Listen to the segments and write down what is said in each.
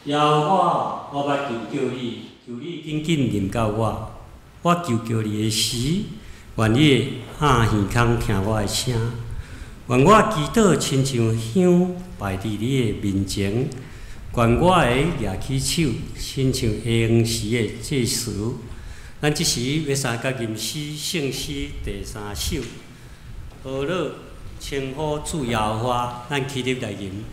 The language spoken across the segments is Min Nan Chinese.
耶和華，我捌求叫你，求你緊緊臨到我。我求叫你的時，願你的耳耳孔聽我的聲。願我祈禱親像香擺佇你的面前，願我的舉起手親像下昏時的祭司。咱這時欲三甲吟詩聖詩第三首，呵咾稱呼主耶和華，咱起立來吟。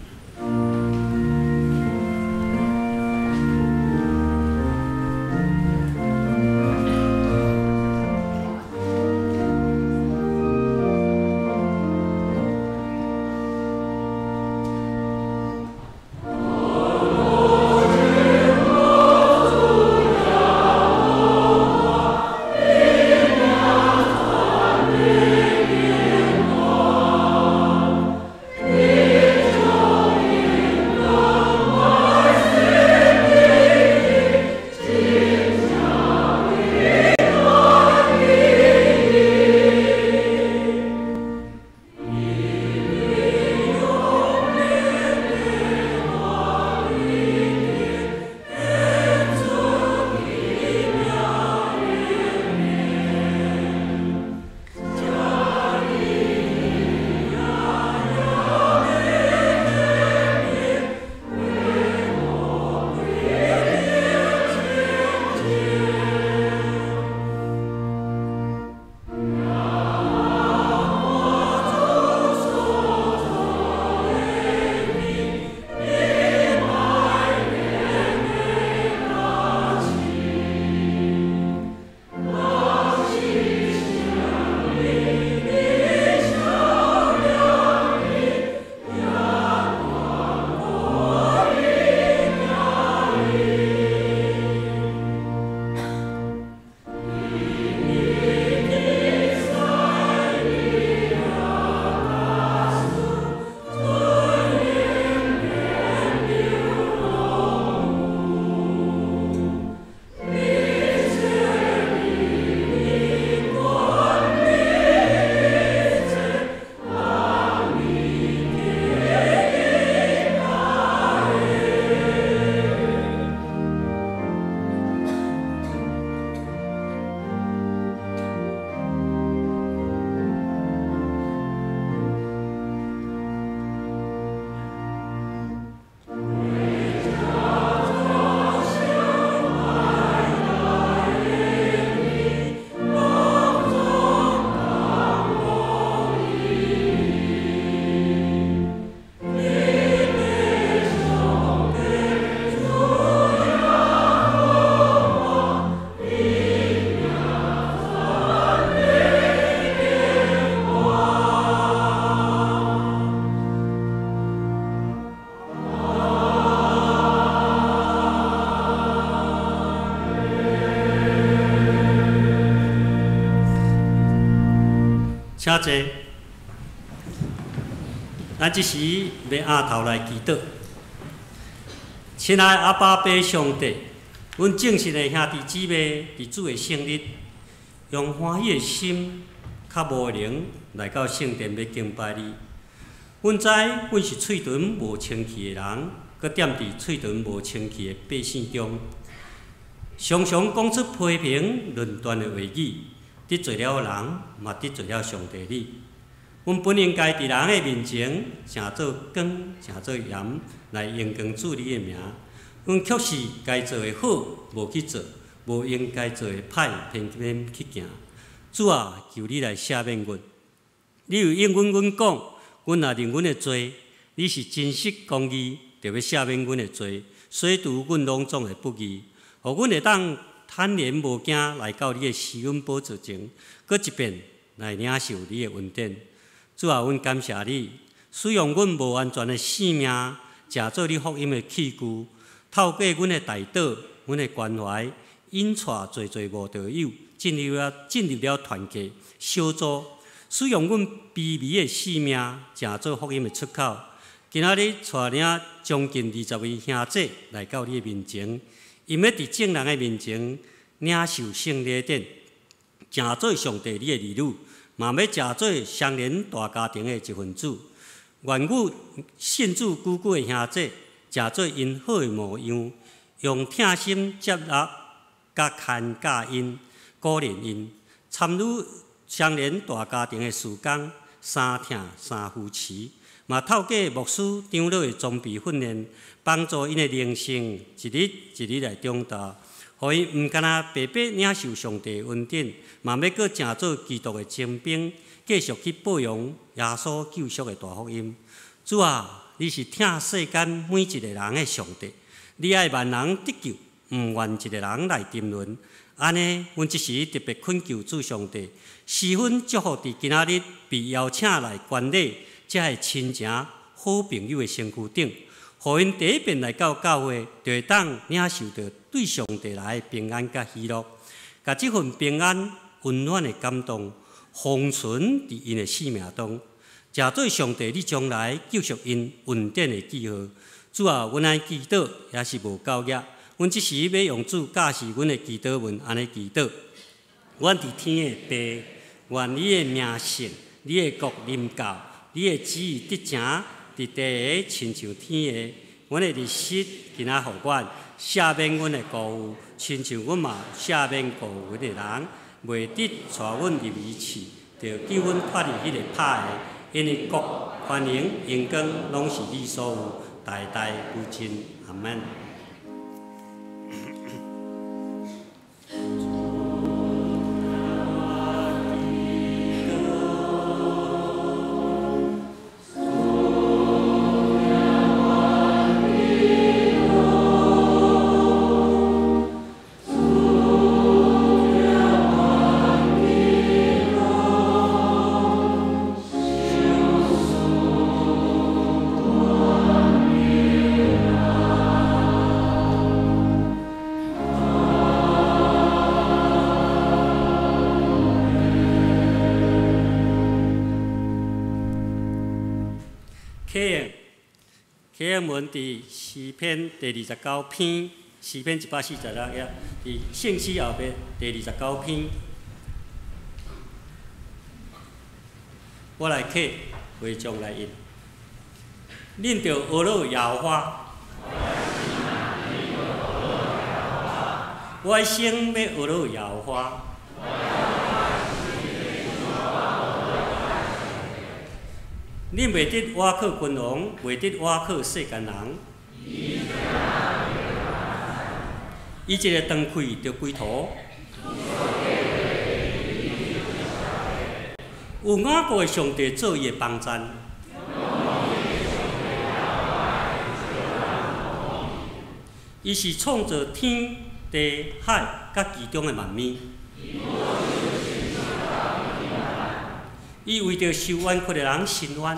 請坐。咱這時欲阿頭來祈禱。親愛阿爸父上帝，阮眾信的兄弟姊妹，佇主的聖日，用歡喜的心、較無的靈來到聖殿欲敬拜你。阮知阮是喙唇無清氣的人，閣踮佇喙唇無清氣的百姓中，常常講出批評論斷的話語。得罪了人，嘛得罪了上帝你。阮本應該佇人的面前，成做光，成做鹽，來榮光主你的名。阮卻是該做的好，無去做；無應該做的歹，偏偏去行。主啊，求你來赦免阮。你有應允阮講，阮若認阮的罪，你是真實公義，就欲赦免阮的罪，洗除阮攏總的不義，予阮會當坦然無驚來到你的施恩寶座前，閣一遍來領受你的恩典。主啊，阮感謝你，使用阮無完全的性命，成做你福音的器具，透過阮的代禱、阮的關懷，引帶濟濟慕道友進入了團契小組，使用阮卑微的性命，成做福音的出口。今仔日帶領將近20位兄姐來到你的面前。𪜶欲佇眾人的面前領受聖禮典，成做上帝你的兒女，嘛欲成做雙連大家庭的一份子。願阮信主久久的兄姐，成做𪜶好的模樣，用疼心接納佮牽教𪜶、鼓勵𪜶，參與雙連大家庭的事工，三疼三扶持，嘛透過牧師長老的裝備訓練，幫助𪜶的靈性一日一日來長大，予𪜶毋干焦白白領受上帝恩典，嘛欲閣成做基督的精兵，繼續去報揚耶穌救贖的大福音。主啊，你是疼世間每一個人的上帝，你愛萬人得救，毋願一個人來沉淪。按呢，阮這時特別懇求主上帝，十分祝福佇今仔日被邀請來觀禮遮个親情好朋友的身軀頂，予𪜶第一遍來到教會，就會當領受著對上帝來的平安佮喜樂，共這份平安溫暖的感動封存佇𪜶的生命中，成做上帝你將來救贖𪜶恩典的記號。主啊，阮按呢祈禱也是無夠額，阮這時欲用主教示阮的祈禱文按呢祈禱。阮佇天的父，願你的名聖，你的國臨到，你的旨意得成佇地下，親像天下。阮的日食今仔予阮，赦免阮的過誤，親像阮嘛赦免過誤的人，袂得帶阮入去試，著救阮脫離彼个歹的。因為國、權能、榮光，攏是你所有，代代無盡。阿門。啟應文佇詩篇第29篇，詩篇146頁，佇聖詩後壁第29篇。我來啟會眾來應，恁著學樂耶和華。我一生欲學樂耶和華。恁袂得倚靠君王，袂得倚靠世間人。伊一个斷氣就歸土。有雅各的上帝做伊的幫贊。伊是創造天地海佮其中的萬物。伊為著受冤屈的人伸冤。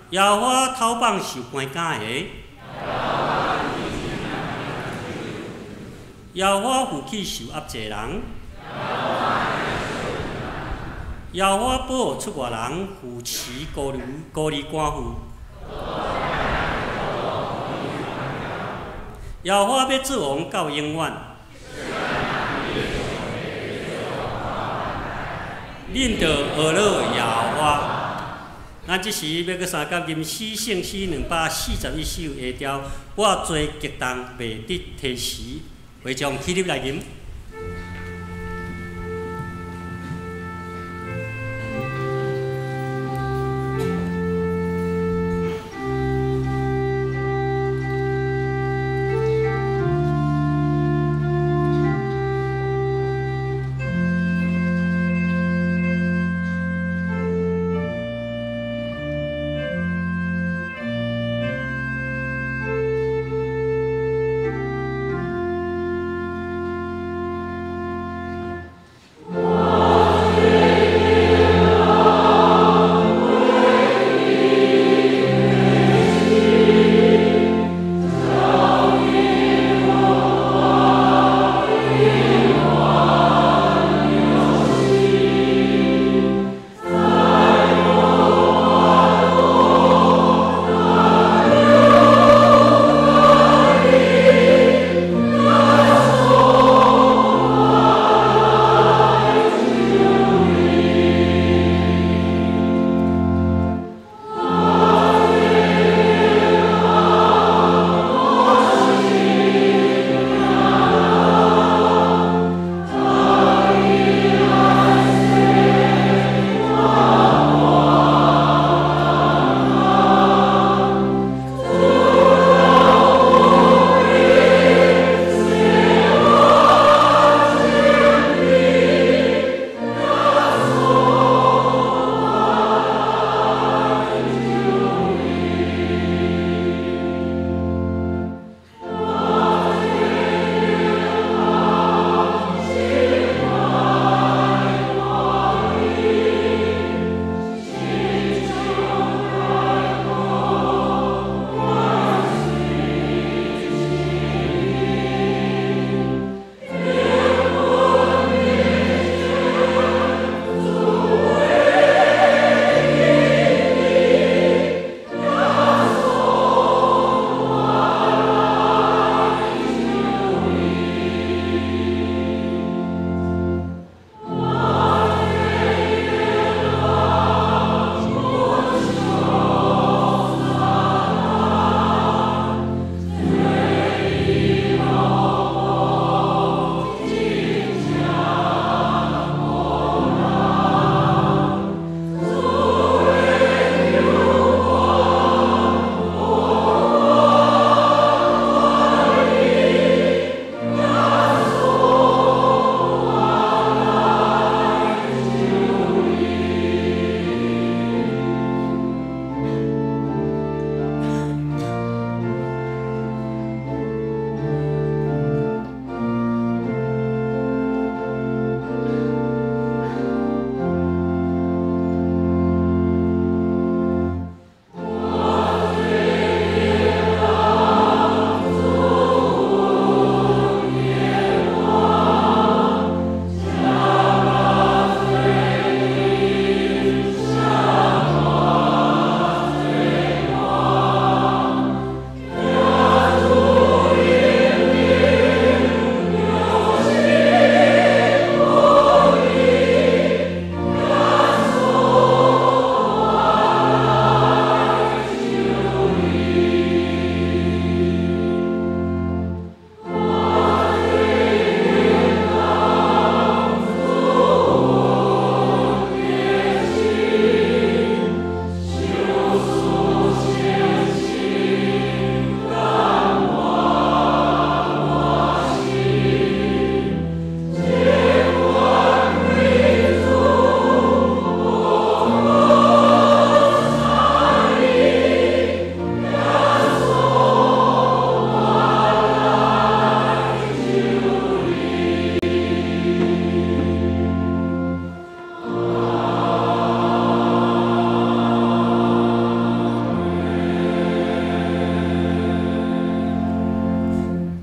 耶和華討放受關監的。耶和華扶起受壓制的人。耶和華保護出外人，扶持孤兒孤兒寡婦。耶和華欲做王到永遠。恁著學樂耶和華。咱這時欲閣相佮吟詩聖詩241首下調，我罪極重，袂得提時，會眾起立來吟。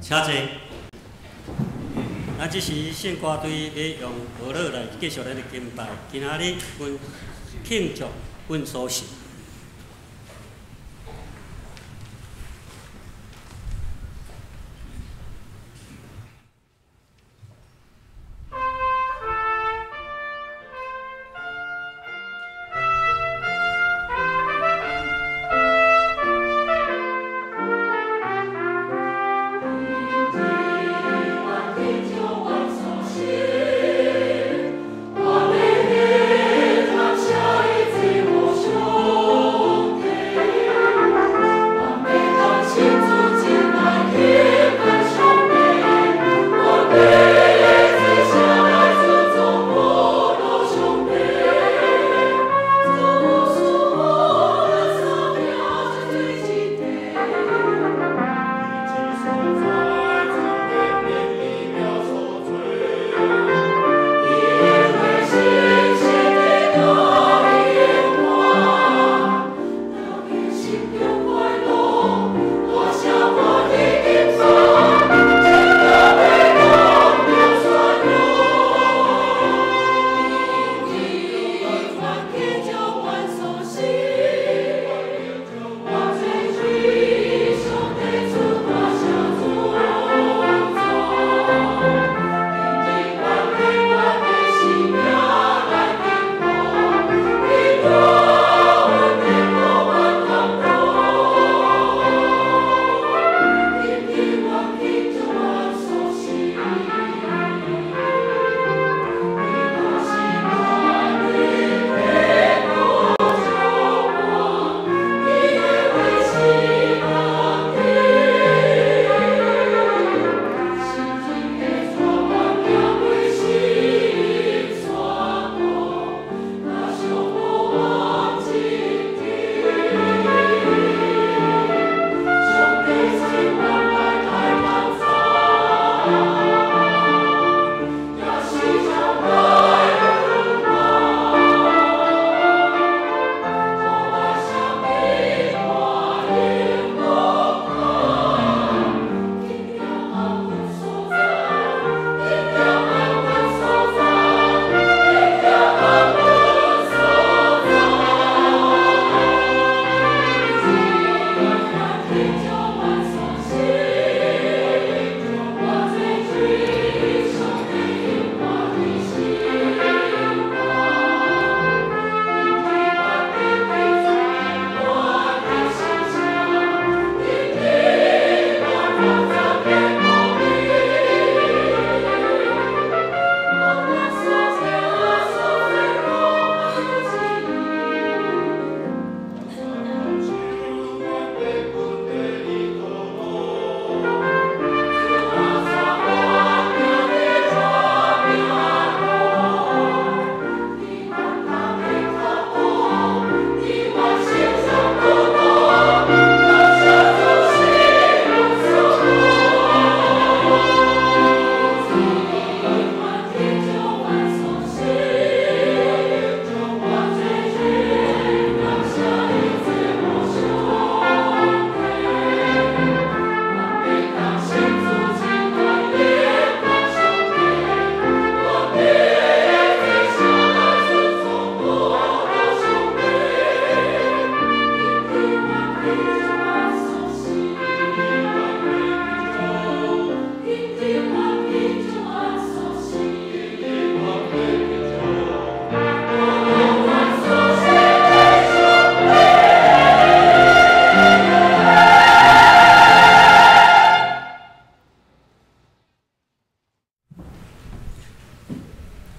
請坐。咱這時聖歌隊欲用和樂來繼續咱的敬拜。今仔日阮慶祝阮蘇醒。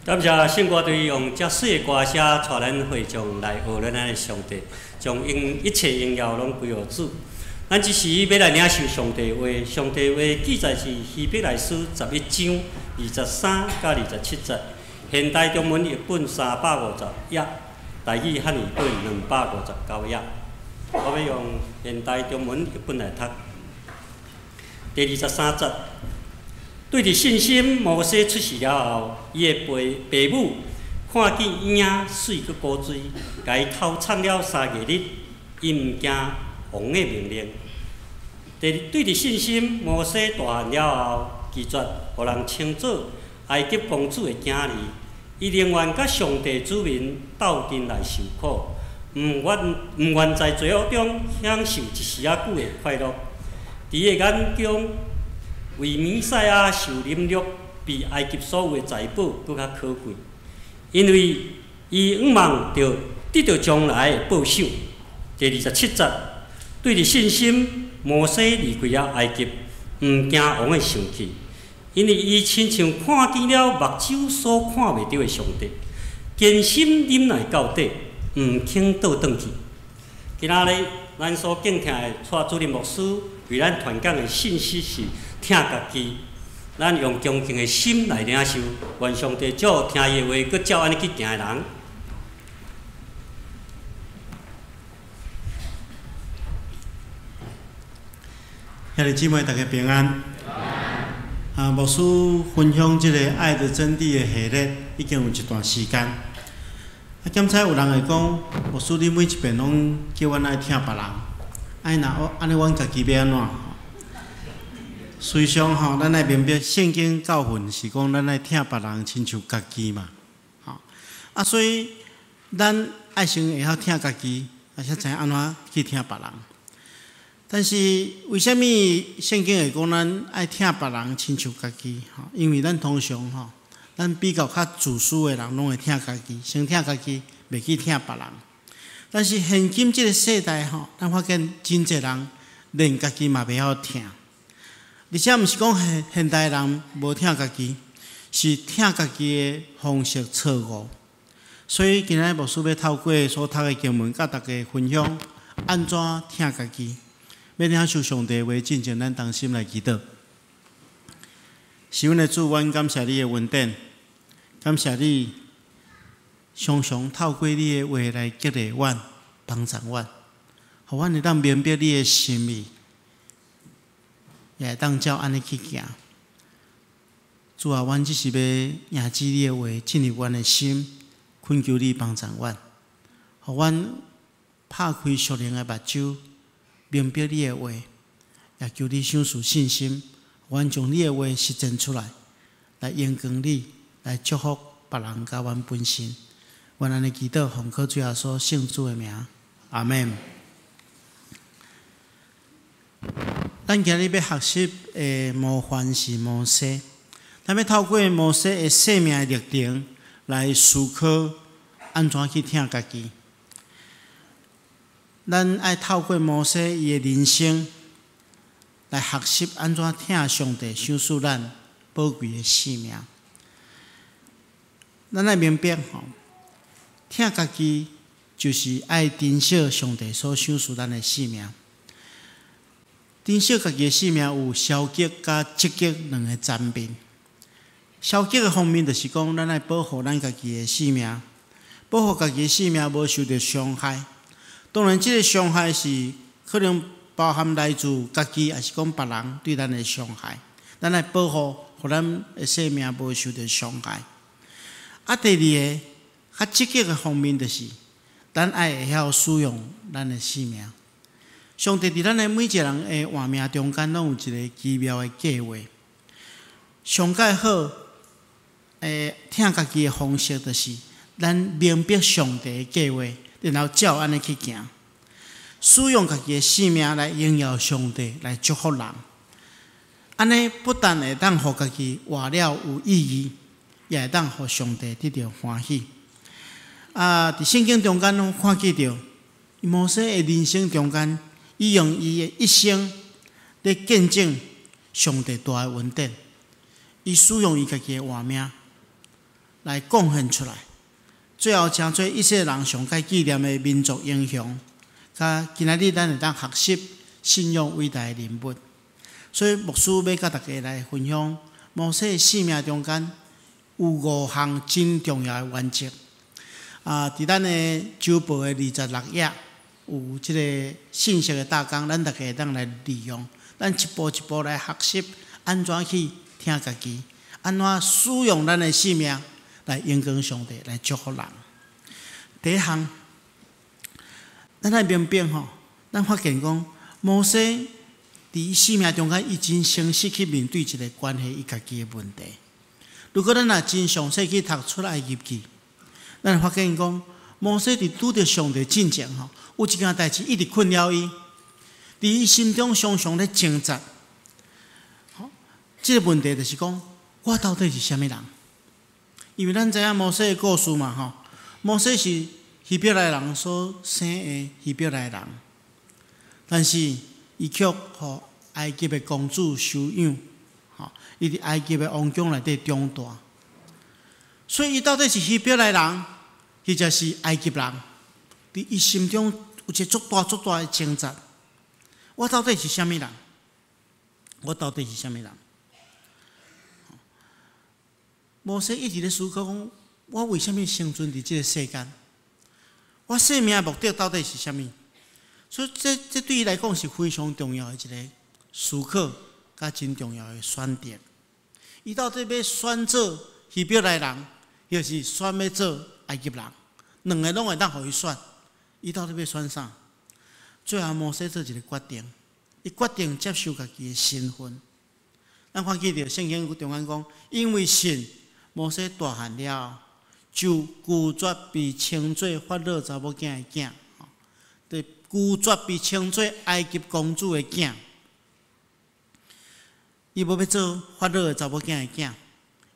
感謝聖歌隊用遮媠的歌聲帶咱會眾來學咱的上帝，將因一切榮耀攏歸予主。咱這時欲來領受上帝話，上帝話記載是希伯來書11章23到27節，現代中文譯本350頁，台語漢語本259頁。我欲用現代中文譯本來讀。第二十三節，對著信心，摩西出世了後，伊的爸爸母看見嬰仔媠閣古錐，共伊偷藏了3個日，伊毋驚王的命令。第二，對著信心，摩西大漢了後，拒絕予人稱做埃及公主的囝兒，伊寧願佮上帝子民鬥陣來受苦，毋願在罪惡中享受一時仔久的快樂。佇伊的眼中，為彌賽亞受凌辱，比埃及所有的財寶閣較可貴，因為伊向望著得著將來的報賞。第27節，對著信心，摩西離開了埃及，毋驚王的生氣，因為伊親像看見了目睭所看袂著的上帝，堅心忍耐到底，毋肯倒轉去。今仔日咱所敬聽的蔡主任牧師為咱傳講的信息是疼家己，咱用恭敬的心來領受，願上帝祝福聽伊的話，閣照按呢去行的人。兄弟姊妹，大家平安。啊，牧師分享這個愛的真諦的系列已經有一段時間。啊，檢查有人會講，牧師你每一遍攏叫阮愛疼別人，啊若我按呢，阮家己欲按怎？事實上吼，咱愛明白聖經教訓是講，咱愛疼別人親像家己嘛。吼，啊，所以咱愛先會曉疼家己，啊，才知影按怎去疼別人。但是為啥物聖經會講咱愛疼別人親像家己？吼，因為咱通常吼，咱比較較自私的人，攏會疼家己，先疼家己，袂去疼別人。但是現今這個世代吼，咱發現真濟人連家己嘛袂曉疼，而且毋是講現現代人無疼家己，是疼家己的方式錯誤。所以今仔日牧師欲透過所讀的經文，佮大家分享按怎疼家己。欲領受上帝話進前，咱同心來祈禱。是阮的主，阮感謝你的恩典，感謝你常常透過你的話來激勵阮、幫助阮，予阮會當明白你的心意，也會當照按呢去行。主啊，阮只是欲迎接你的話進入阮的心，懇求你幫助阮，予阮拍開屬靈的目睭，明白你的話，也求你賞賜信心，阮將你的話實踐出來，來榮光你，來祝福別人佮阮本身。阮按呢祈禱，奉靠主耶穌聖主的名，阿們。咱今日欲學習的模範是摩西，咱欲透過摩西的生命歷程來思考按怎去疼家己。咱愛透過摩西伊的人生來學習按怎疼上帝賞賜咱寶貴的生命。咱愛明白吼，疼家己就是愛珍惜上帝所賞賜咱的生命。珍惜家己的生命有消極佮積極兩个層面。消極的方面就是講，咱愛保護咱家己的生命，保護家己的生命無受著傷害。當然，這个傷害是可能包含來自家己，抑是講別人對咱的傷害。咱愛保護，予咱的生命無受著傷害。啊，第二个較積極的方面就是，咱愛會曉使用咱的生命。上帝佇咱的每一个人的活命中間，攏有一個奇妙的計畫。上蓋好，疼家己的方式就是，咱明白上帝的計畫，然後照按呢去行，使用家己的生命來榮耀上帝，來祝福人。按呢不但會當予家己活了有意義，也會當予上帝得著歡喜。啊，佇聖經中間攏看見著，摩西的人生中間，伊用伊的一生咧見證上帝大的恩典，伊使用伊家己的活命來貢獻出來。最後成做以色列人上蓋紀念的民族英雄，佮今仔日咱會當學習信仰偉大的人物。所以牧師欲佮大家來分享摩西的生命中間有五項真重要的原則。啊，佇咱的週報的26頁有這个信息的大綱，咱大家會當來利用。咱一步一步來學習按怎去疼家己，按怎使用咱的生命來榮光上帝，來祝福人。第一項，咱愛明白吼，咱發現講摩西佇伊生命中間，伊真誠實去面對一个關係伊家己的問題。如果咱若真詳細去讀出埃及記，咱會發現講，摩西佇拄著上帝進前吼，有一件代誌一直困擾伊，佇伊心中常常咧掙扎。吼，這个問題就是講，我到底是啥物人？因為咱知影摩西的故事嘛，吼，摩西是希伯來人所生的希伯來人，但是伊卻予埃及的公主收養，吼，伊佇埃及的王宮內底長大，所以伊到底是希伯來人，抑或是埃及人？佇伊心中有一個足大足大的掙扎。我到底是啥物人？我到底是啥物人？摩西一直咧思考講，我為啥物生存佇這个世間？我生命的目的到底是啥物？所以這這對伊來講是非常重要的一个思考，佮真重要的選擇。伊到底欲選做希伯來人，抑是選欲做埃及人？兩个攏會當予伊選。伊到底欲選啥？最後摩西做一个決定，伊決定接受家己的身份。咱看見著聖經中間講，因為信，摩西大漢了後，就拒絕被稱做法老查某囝的囝，對，拒絕被稱做埃及公主的囝。伊無欲做法老的查某囝的囝，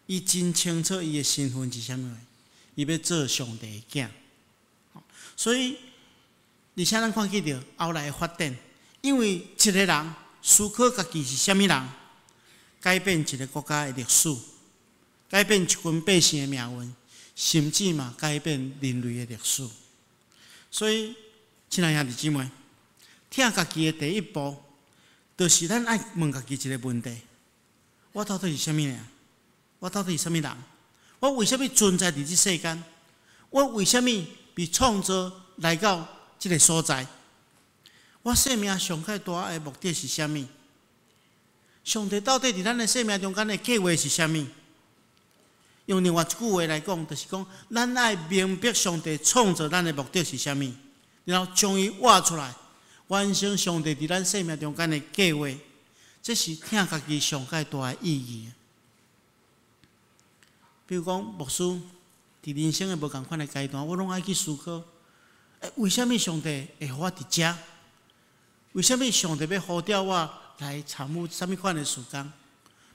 伊真清楚伊的身份是啥物，伊欲做上帝的囝。所以，而且咱看見著後來的發展，因為一个人思考家己是啥物人，改變一个國家的歷史，改變一群百姓的命運，甚至嘛改變人類的歷史。所以，親愛兄弟姊妹，疼家己的第一步，就是咱愛問家己一个問題：我到底是啥物人？我到底是啥物人？我為啥物存在佇這世間？我為啥物被創造來到這个所在？我生命上蓋大的目的是啥物？上帝到底佇咱的生命中間的計畫是啥物？用另外一句話來講，就是講，咱愛明白上帝創造咱的目的是啥物，然後將伊活出來，完成上帝佇咱生命中間的計畫。這是疼家己上蓋大的意義。比如講，牧師佇人生的無仝款的階段，我攏愛去思考：欸，為啥物上帝會予我佇遮？為啥物上帝欲呼召我來參與啥物款的事工？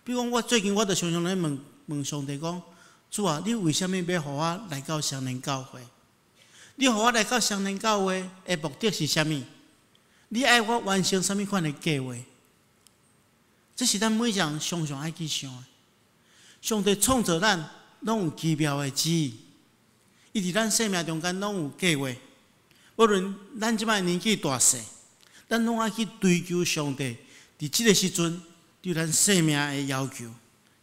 比如講，我最近我就常常咧問問上帝講：主啊，你為啥物欲予我來到雙連教會？你予我來到雙連教會的目的是啥物？你愛我完成啥物款的計劃？這是咱每一人常常愛去想的。上帝創造咱，攏有奇妙的旨意，伊佇咱生命中間攏有計劃。無論咱這擺年紀大細，咱攏愛去追求上帝佇這个時陣對咱生命的要求，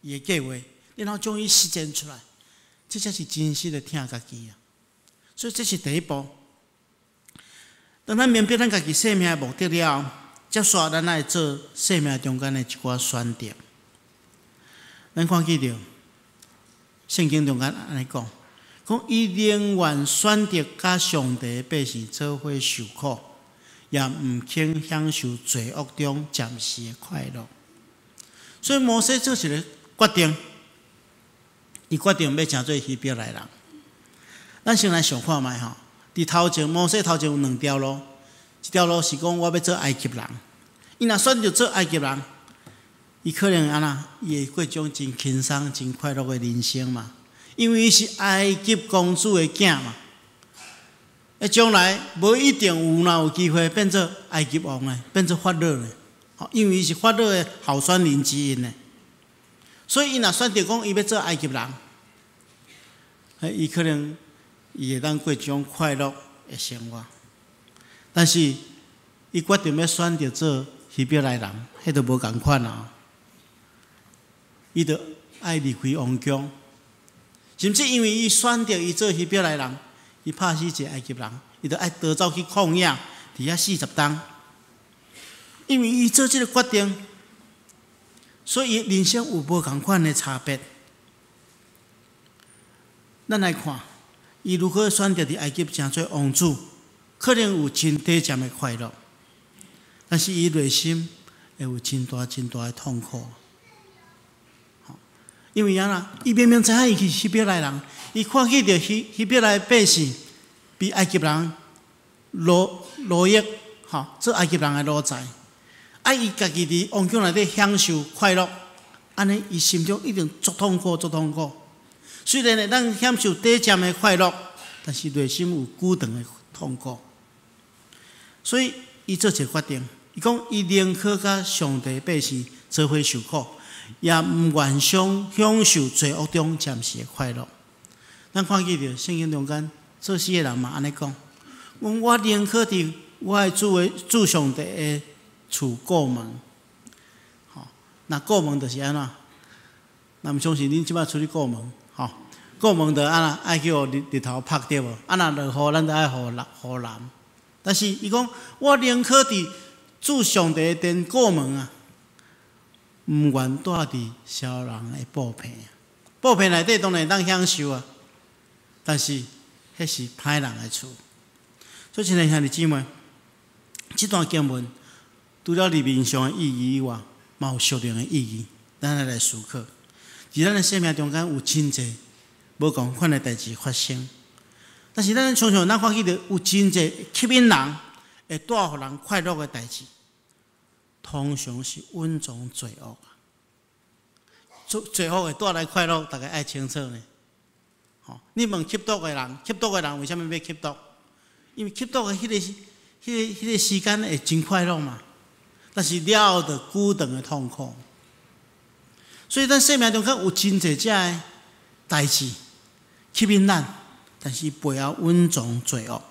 伊的計劃，然後將伊實踐出來，這才是真實的疼家己啊！所以這是第一步。當咱明白咱家己生命的目的了後，接續咱愛做生命中間的一寡選擇。咱看見著聖經中間按呢講，講伊寧願選擇佮上帝的百姓做伙受苦，也毋肯享受罪惡中暫時的快樂。所以摩西做一个決定，伊決定欲成做希伯來人。咱先來想看覓吼，佇頭前摩西頭前有兩條路，一條路是講我欲做埃及人，伊若選擇做埃及人，伊可能按怎？伊會過一種真輕鬆、真快樂的人生嘛。因為伊是埃及公主的囝嘛。欸，將來無一定有若有機會變做埃及王的，變做法老的。因為伊是法老的候選人之一呢。所以伊若選擇講伊欲做埃及人，伊可能伊會當過一種快樂的生活。但是伊決定欲選擇做希伯來人，彼就無仝款啊。伊就愛離開王宮，甚至因為伊選擇伊做希伯來人，伊拍死一个埃及人，伊就愛逃走去曠野，佇遐40冬。因為伊做這个決定，所以人生有無仝款的差別。咱來看，伊如果選擇佇埃及成做王子，可能有真短暫的快樂，但是伊內心會會有真大真大的痛苦。因為按怎？伊明明知影伊是希伯來人，伊看見著希伯來百姓被埃及人奴役，吼，做埃及人的奴才。啊，伊家己佇王宮內底享受快樂，按呢，伊心中一定足痛苦，足痛苦。雖然會當享受短暫的快樂，但是內心有久長的痛苦。所以，伊做一个決定，伊講伊寧可佮上帝百姓做伙受苦，也毋願享受罪惡中暫時的快樂。咱看見著聖經中間做詩的人嘛按呢講：我寧可佇我的主的主上帝的厝過門。吼，若過門就是按怎？若毋相信恁這擺出去過門，吼，過門就按怎？愛去予日頭曬對無？啊，若落雨，咱就愛予淋。但是伊講，我寧可佇主上帝的殿過門啊！毋願蹛佇痟人的布棚，布棚內底當然會當享受啊，但是彼是歹人的厝。所以，親愛兄弟姊妹，這段經文除了字面上的意義以外，嘛有屬靈的意義。咱來思考，佇咱的生命中間有真濟無仝款的代誌發生，但是咱常常咱看見著有真濟吸引人，會帶予人快樂的代誌，通常是隱藏罪惡。罪惡會帶來快樂，大家愛清楚呢。吼，你問吸毒的人，吸毒的人為啥物欲吸毒？因為吸毒的彼個時間會真快樂嘛。但是了後就久長的痛苦。所以咱生命中間有真濟這的代誌吸引咱，但是背後隱藏罪惡，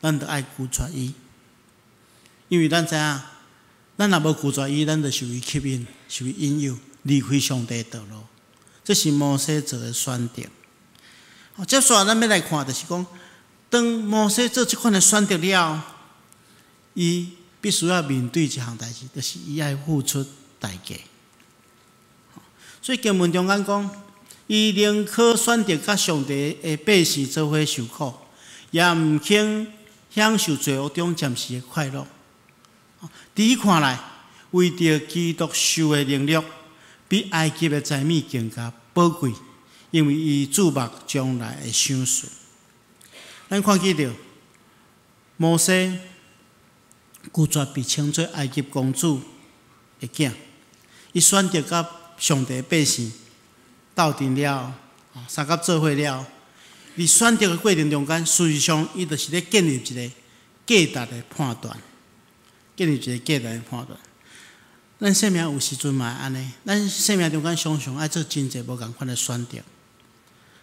咱著愛拒絕伊，因為咱知影，咱若無拒絕伊，咱就受伊吸引，受伊引誘，離開上帝的道路。這是摩西做的選擇。接續咱欲來看，就是講，當摩西做這款的選擇了，伊必須要面對一項代誌，就是伊愛付出代價。所以經文中間講，伊寧可選擇佮上帝的百姓做伙受苦，也毋肯享受罪惡中暫時的快樂。佇伊看來，為著基督受的凌辱，比埃及的財物更加寶貴，因為伊注目將來的賞賜。咱看見著摩西拒絕被稱做埃及公主的囝，伊選擇佮上帝百姓鬥陣了，相佮做伙了。佇選擇的過程中間，事實上，伊就是咧建立一個價值的判斷，建立一個價值的判斷。咱生命有時陣嘛會按呢，咱生命中間常常愛做真濟無仝款的選擇。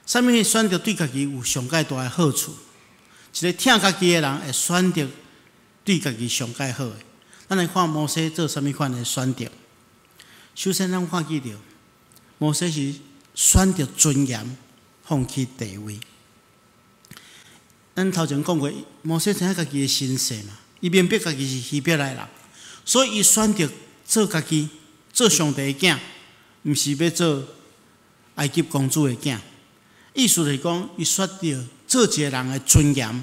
啥物選擇對家己有上蓋大的好處？一個疼家己的人會選擇對家己上蓋好的。咱來看摩西做啥物款的選擇。首先，咱看見著摩西是選擇尊嚴，放棄地位。咱頭前講過，摩西知影家己的身世嘛，伊明白家己是希伯來人，所以伊選擇做家己，做上帝的囝，毋是欲做埃及公主的囝。意思就是講，伊選擇做一個人的尊嚴，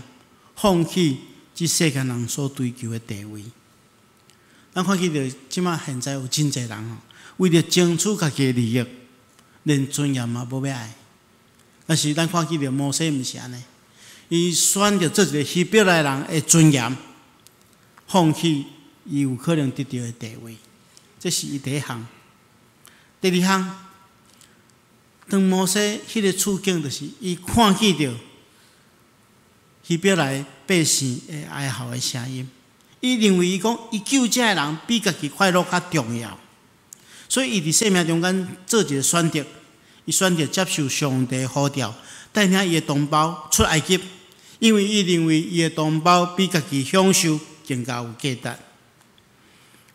放棄這世間人所追求的地位。咱看見著這馬現在有真濟人吼，為著爭取家己的利益，連尊嚴嘛無欲愛。但是咱看見著摩西毋是按呢，伊選擇做一個希伯來人的尊嚴，放棄伊有可能得著的地位。這是伊第一項。第二項，當摩西彼個處境，就是伊看見著希伯來百姓的哀嚎的聲音，伊認為伊講伊救這个人比家己快樂較重要，所以伊佇生命中間做一個選擇，伊選擇接受上帝呼召，帶領伊的同胞出埃及，因為伊認為伊的同胞比家己享受更加有價值。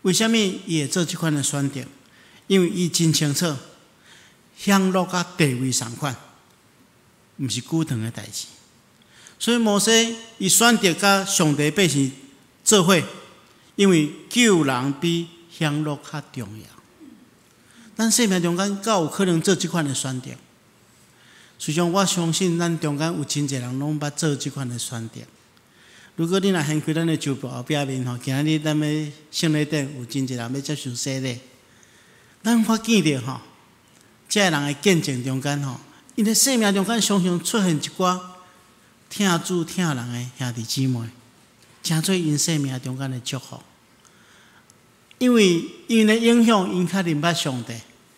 為啥物伊會做這款的選擇？因為伊真清楚，享樂佮地位仝款，毋是久長的代誌。所以摩西伊選擇佮上帝百姓做伙，因為救人比享樂較重要。咱生命中間敢有可能做這款的選擇？實際上，我相信咱中間有真濟人攏捌做這款的選擇。如果你若掀開咱的周報後壁面吼，今仔日咱欲聖禮典有真濟人欲接受洗禮。咱發現著吼，這个人的見證中間吼，𪜶的生命中間常常出現一寡疼主疼人的兄弟姊妹，成做𪜶生命中間的祝福。因為𪜶的影響，𪜶較認捌上帝，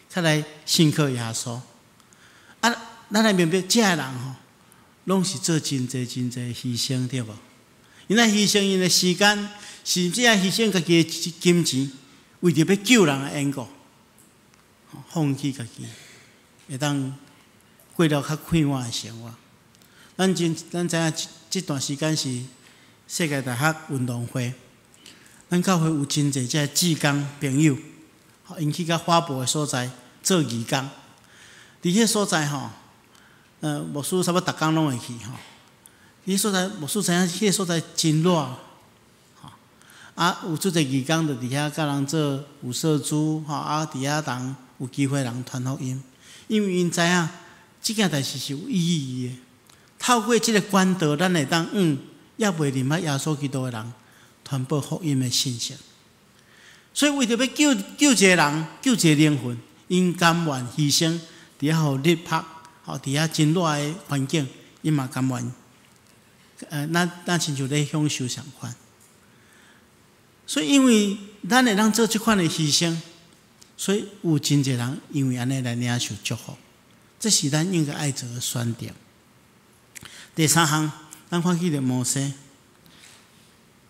較來信靠耶穌。啊，咱來明白，這个人吼，攏是做真濟真濟犧牲，對無？𪜶來犧牲𪜶的時間，甚至愛犧牲家己的金錢，為著欲救人的緣故，放棄家己，會當過了較快活的生活。咱知影，這段時間是世界大學運動會，咱教會有真濟這个志工朋友，𪜶去到花博的所在做義工。佇彼所在吼，牧師差不多逐工攏會去吼。彼所在牧師知影，彼个所在真熱，吼啊，有足濟義工就佇遐佮人做有設珠，吼啊，佇遐人有機會人傳福音，因為𪜶知影這件代誌是有意義的。透過這个管道，咱會當向猶未認捌耶穌基督的人傳播福音的信息。所以為著欲救一个人，救一个靈魂，𪜶甘願犧牲，佇遐予日曬，吼，佇遐真熱的環境，𪜶嘛甘願。咱親像咧享受相款。所以，因為咱會當做這款的犧牲，所以有真濟人因為按呢來領受祝福。這是咱應該愛做的選擇。第三項，咱看見著摩西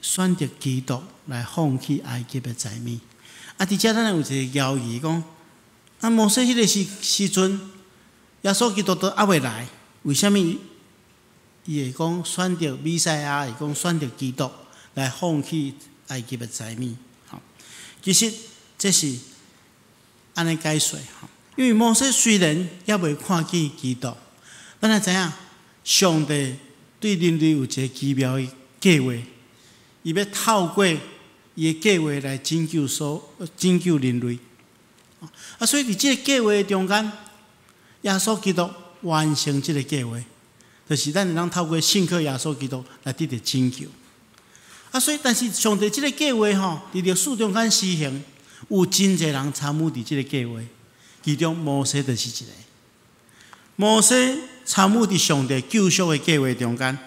選擇基督來放棄埃及的財物。啊，佇遮咱有一個疑義講，啊，摩西彼个時陣，耶穌基督都猶未來，為啥物伊會講選擇彌賽亞，會講選擇基督來放棄埃及的財物？吼，其實這是按呢解說吼，因為摩西雖然猶未看見基督，咱愛知影上帝對人類有一个奇妙的計劃，伊欲透過伊的計劃來拯救人類。啊，所以佇這个計劃中間，耶穌基督完成這个計劃，就是咱會當透過信靠耶穌基督來得著拯救。啊，所以但是上帝這个計劃吼，佇歷史中間施行，有真濟人參與佇這个計劃，其中摩西就是一个。摩西參與佇上帝救贖的計劃中間，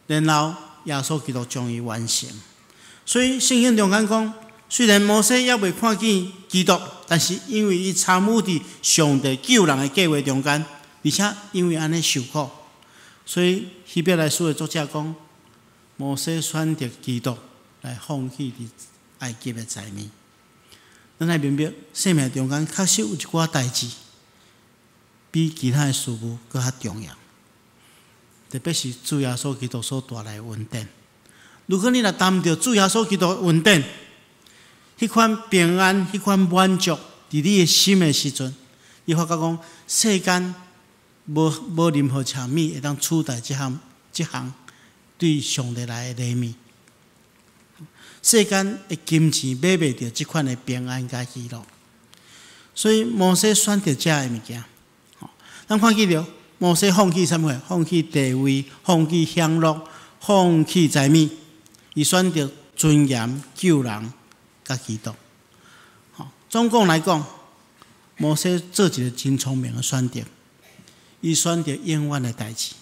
然後耶穌基督將伊完成。所以聖經中間講，雖然摩西猶未看見基督，但是因為伊參與佇上帝救人的計劃中間，而且因為按呢受苦，所以希伯來書的作者講，摩西選擇基督來放棄佇埃及的財物。咱愛明白，生命中間確實有一寡代誌，比其他的事物閣較重要。特別是主耶穌基督所帶來的恩典。如果你若擔著主耶穌基督的恩典，彼款平安、彼款滿足，佇你的心的時陣，你發覺講世間無任何啥物會當取代這項對上帝來的禮物。世間的金錢買袂著這款的平安佮喜樂。所以摩西選擇這个物件。咱看見著摩西放棄啥物？放棄地位，放棄享樂，放棄財物，伊選擇尊嚴、救人、佮基督。總共來講，摩西做一个真聰明的選擇，伊選擇永遠的代誌，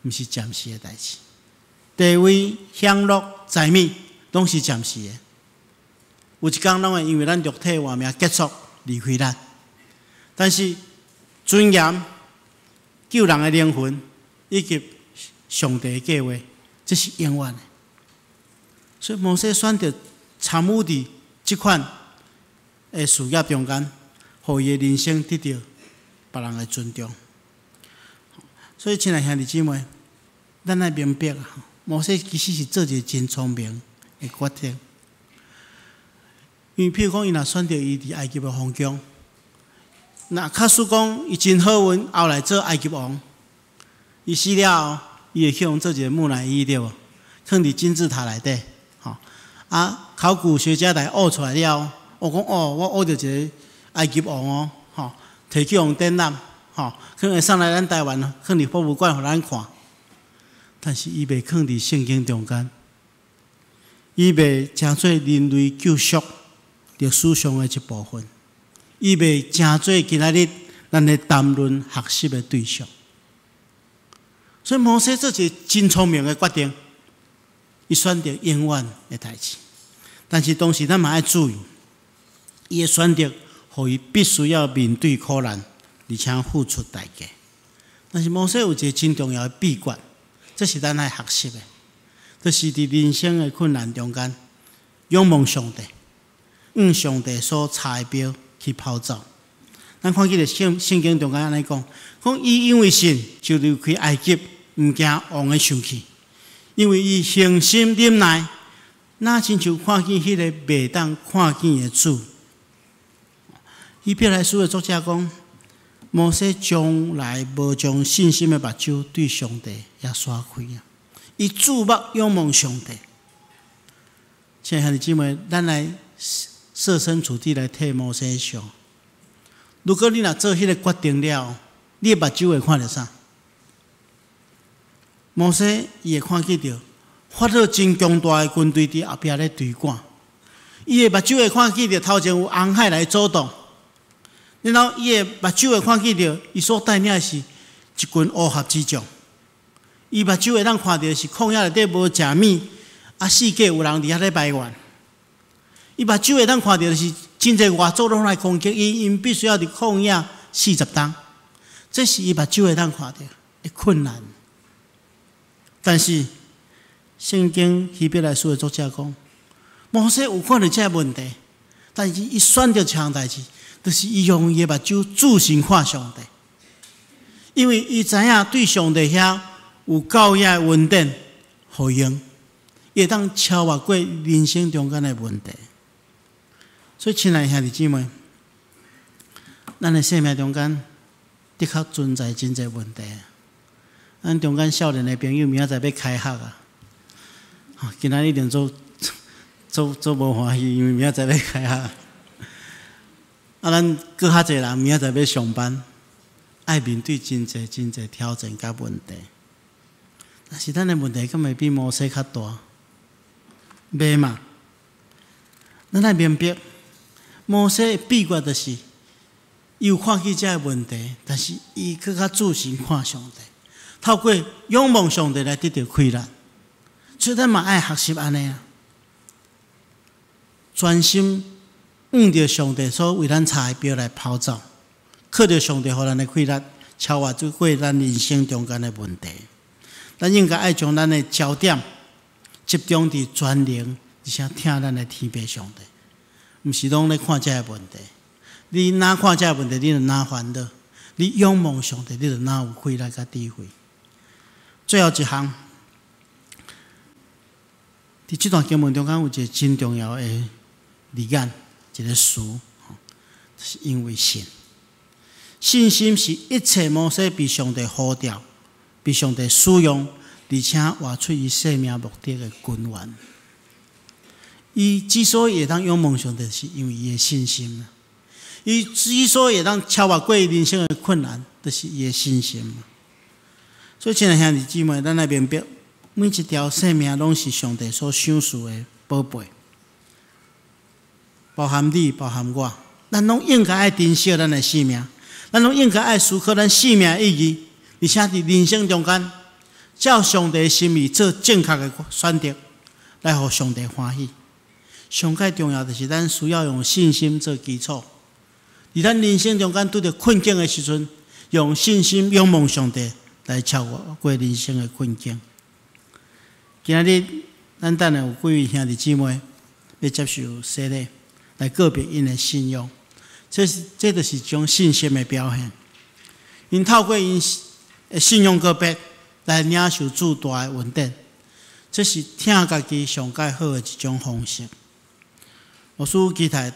毋是暫時的代誌。地位、享樂、財物，攏是暫時的。有一工攏會因為咱肉體活命結束離開咱，但是尊嚴、救人的靈魂以及上帝的計劃，這是永遠的。所以摩西選擇參與佇這款的事業中間，予伊的人生得著別人的尊重。所以，親愛兄弟姊妹，咱愛明白啊，摩西其實是做一个真聰明的決定。因為譬如講，伊若選擇伊佇埃及的皇宮，若假使講伊真好運，後來做埃及王，伊死了後，伊會去予做一个木乃伊對無？囥佇金字塔內底，吼啊！考古學家來挖出來了，我講哦，我挖著一个埃及王哦，吼，提去予展覽，吼，可能會送來咱台灣，囥佇博物館予咱看。但是伊袂囥佇聖經中間，伊袂成做人類救贖歷史上的一部分，伊袂成做今仔日咱咧談論學習的對象。所以摩西做一个真聰明的決定，伊選擇永遠的代誌。但是當時咱嘛愛注意，伊的選擇，予伊必須要面對苦難，而且付出代價。但是摩西有一个真重要的秘訣，這是咱愛學習的，就是佇人生的困難中間，仰望上帝，向上帝所插的標去跑走。咱看見著聖經中間按呢講，講伊因為信就離開埃及，毋驚王的生氣，因為伊恆心忍耐，若親像看見彼個袂當看見的主。希伯來書的作者講，摩西從來無將信心的目睭對上帝遐徙開啊！伊注目仰望上帝。親愛兄弟姊妹，咱來設身處地來替摩西想。如果你若做彼个決定了，你的目睭會看著啥？摩西伊會看見著法老真強大的軍隊佇後壁咧追趕，伊的目睭會看見著頭前有紅海來阻擋，然後伊的目睭會看見著伊所帶領的是一群烏合之眾，伊目睭會當看著是曠野內底無食物，啊四界有人佇遐咧埋怨，伊目睭會當看著的是真濟外族攏來攻擊伊，𪜶必須要佇曠野40冬，這是伊目睭會當看著的困難。但是聖經希伯來書的作者講，摩西有看著這个問題，但是伊選擇一項代誌，就是伊用伊的目睭注視看上帝，因為伊知影對上帝遐有夠額的恩典予用，伊會當超越過人生中間的問題。所以，親愛的兄弟姊妹，咱的生命中間的確存在真濟問題。咱中間少年的朋友明仔載欲開學啊！今仔日一定足足足無歡喜，因為明仔載欲開學。啊，咱閣較濟人明仔載欲上班，愛面對真濟真濟挑戰佮問題。但是咱的問題敢會比摩西較大？袂嘛？咱愛明白，摩西的秘訣就是，伊有看見這个問題，但是伊閣較注視看上帝，透過仰望上帝來得著氣力。所以咱嘛愛學習按呢啊，專心向著上帝所為咱插的標來跑走，靠著上帝予咱的氣力，超越過咱人生中間的問題。咱應該愛將咱的焦點集中佇全能，而且疼咱的天父上帝，毋是攏咧看這个問題。你若看這个問題，你就若煩惱；你仰望上帝，你就若有氣力佮智慧。最後一項，佇這段經文中間有一个真重要的字眼，一个詞，是因為信。信心是一切摩西被上帝呼召、被上帝使用，而且活出伊生命目的的根源。伊之所以會當仰望上帝，是因為伊的信心。伊之所以會當超越過人生的困難，就是伊的信心。所以，親愛兄弟姊妹，咱愛明白，每一條生命攏是上帝所賞賜的寶貝，包含你，包含我，咱攏應該愛珍惜咱的生命，咱攏應該愛思考咱生命的意義，而且佇人生中間，照上帝的心意做正確的選擇，來予上帝歡喜。上蓋重要就是咱需要用信心做基礎，佇咱人生中間拄著困境的時陣，用信心仰望上帝來超越過人生的困境。今仔日咱等下有幾位兄弟姊妹欲接受洗禮，來告別𪜶的信仰。這就是一種信心的表現。𪜶透過𪜶的信仰告別，來領受主大的恩典。這是疼家己上蓋好的一種方式。牧師期待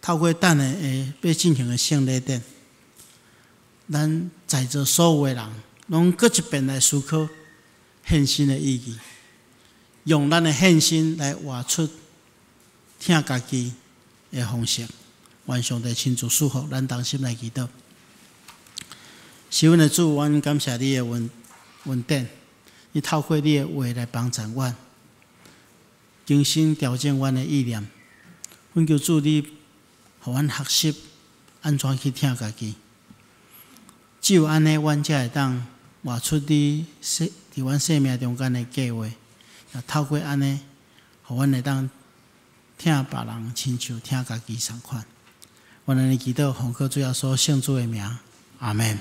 透過等下會欲進行的聖禮典，咱在座所有的人，攏閣一遍來思考獻身的意義，用咱的獻身來活出疼家己的方式。願上帝親自賜福，咱同心來祈禱。是阮的主，阮感謝你的恩典，你透過你的話來幫助阮，更新調整阮的意念。懇求主你，予阮學習按怎去疼家己。只有按呢，阮才會當活出你生佇阮生命中間的計劃。也透過按呢，予阮會當疼別人，親像疼家己仝款。阮按呢祈禱，奉靠主耶穌聖子的名，阿門。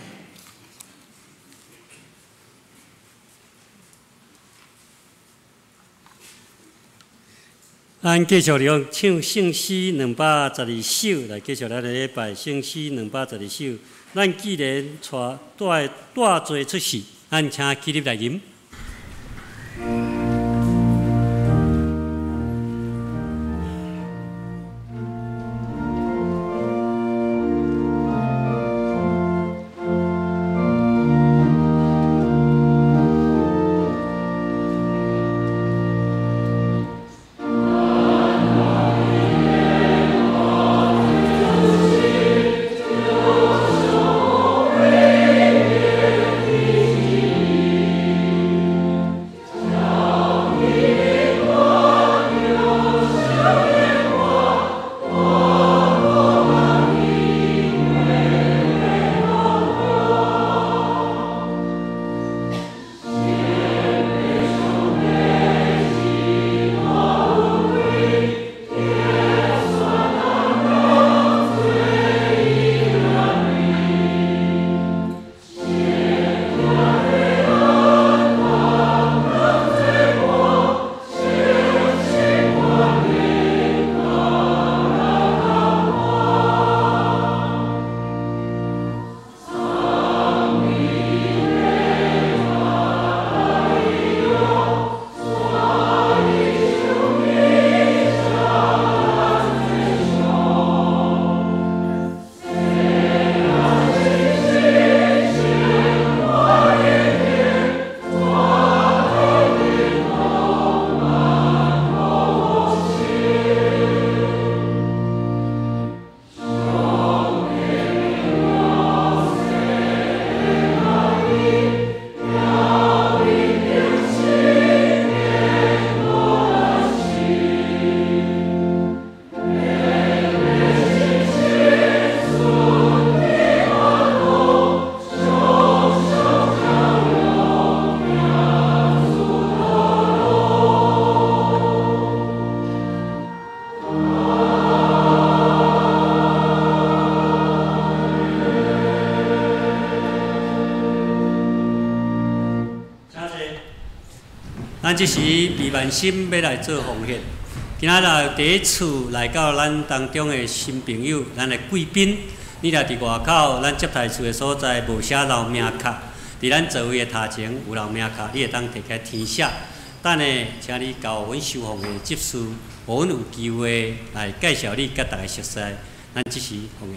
咱繼續來唱聖詩212首，來繼續咱的禮拜聖詩兩百十二首。咱既然帶帶帶罪出世，咱請起立來吟。咱這時彼萬心欲來做奉獻。今仔日第一次來到咱當中的新朋友，咱的貴賓，你若佇外口咱接待處的所在無寫留名卡，佇咱座位的頭前有留名卡，你會當提起來填寫。等下，請你交阮收奉獻的執事，予阮有機會來介紹你，佮大家熟似。咱這時奉獻。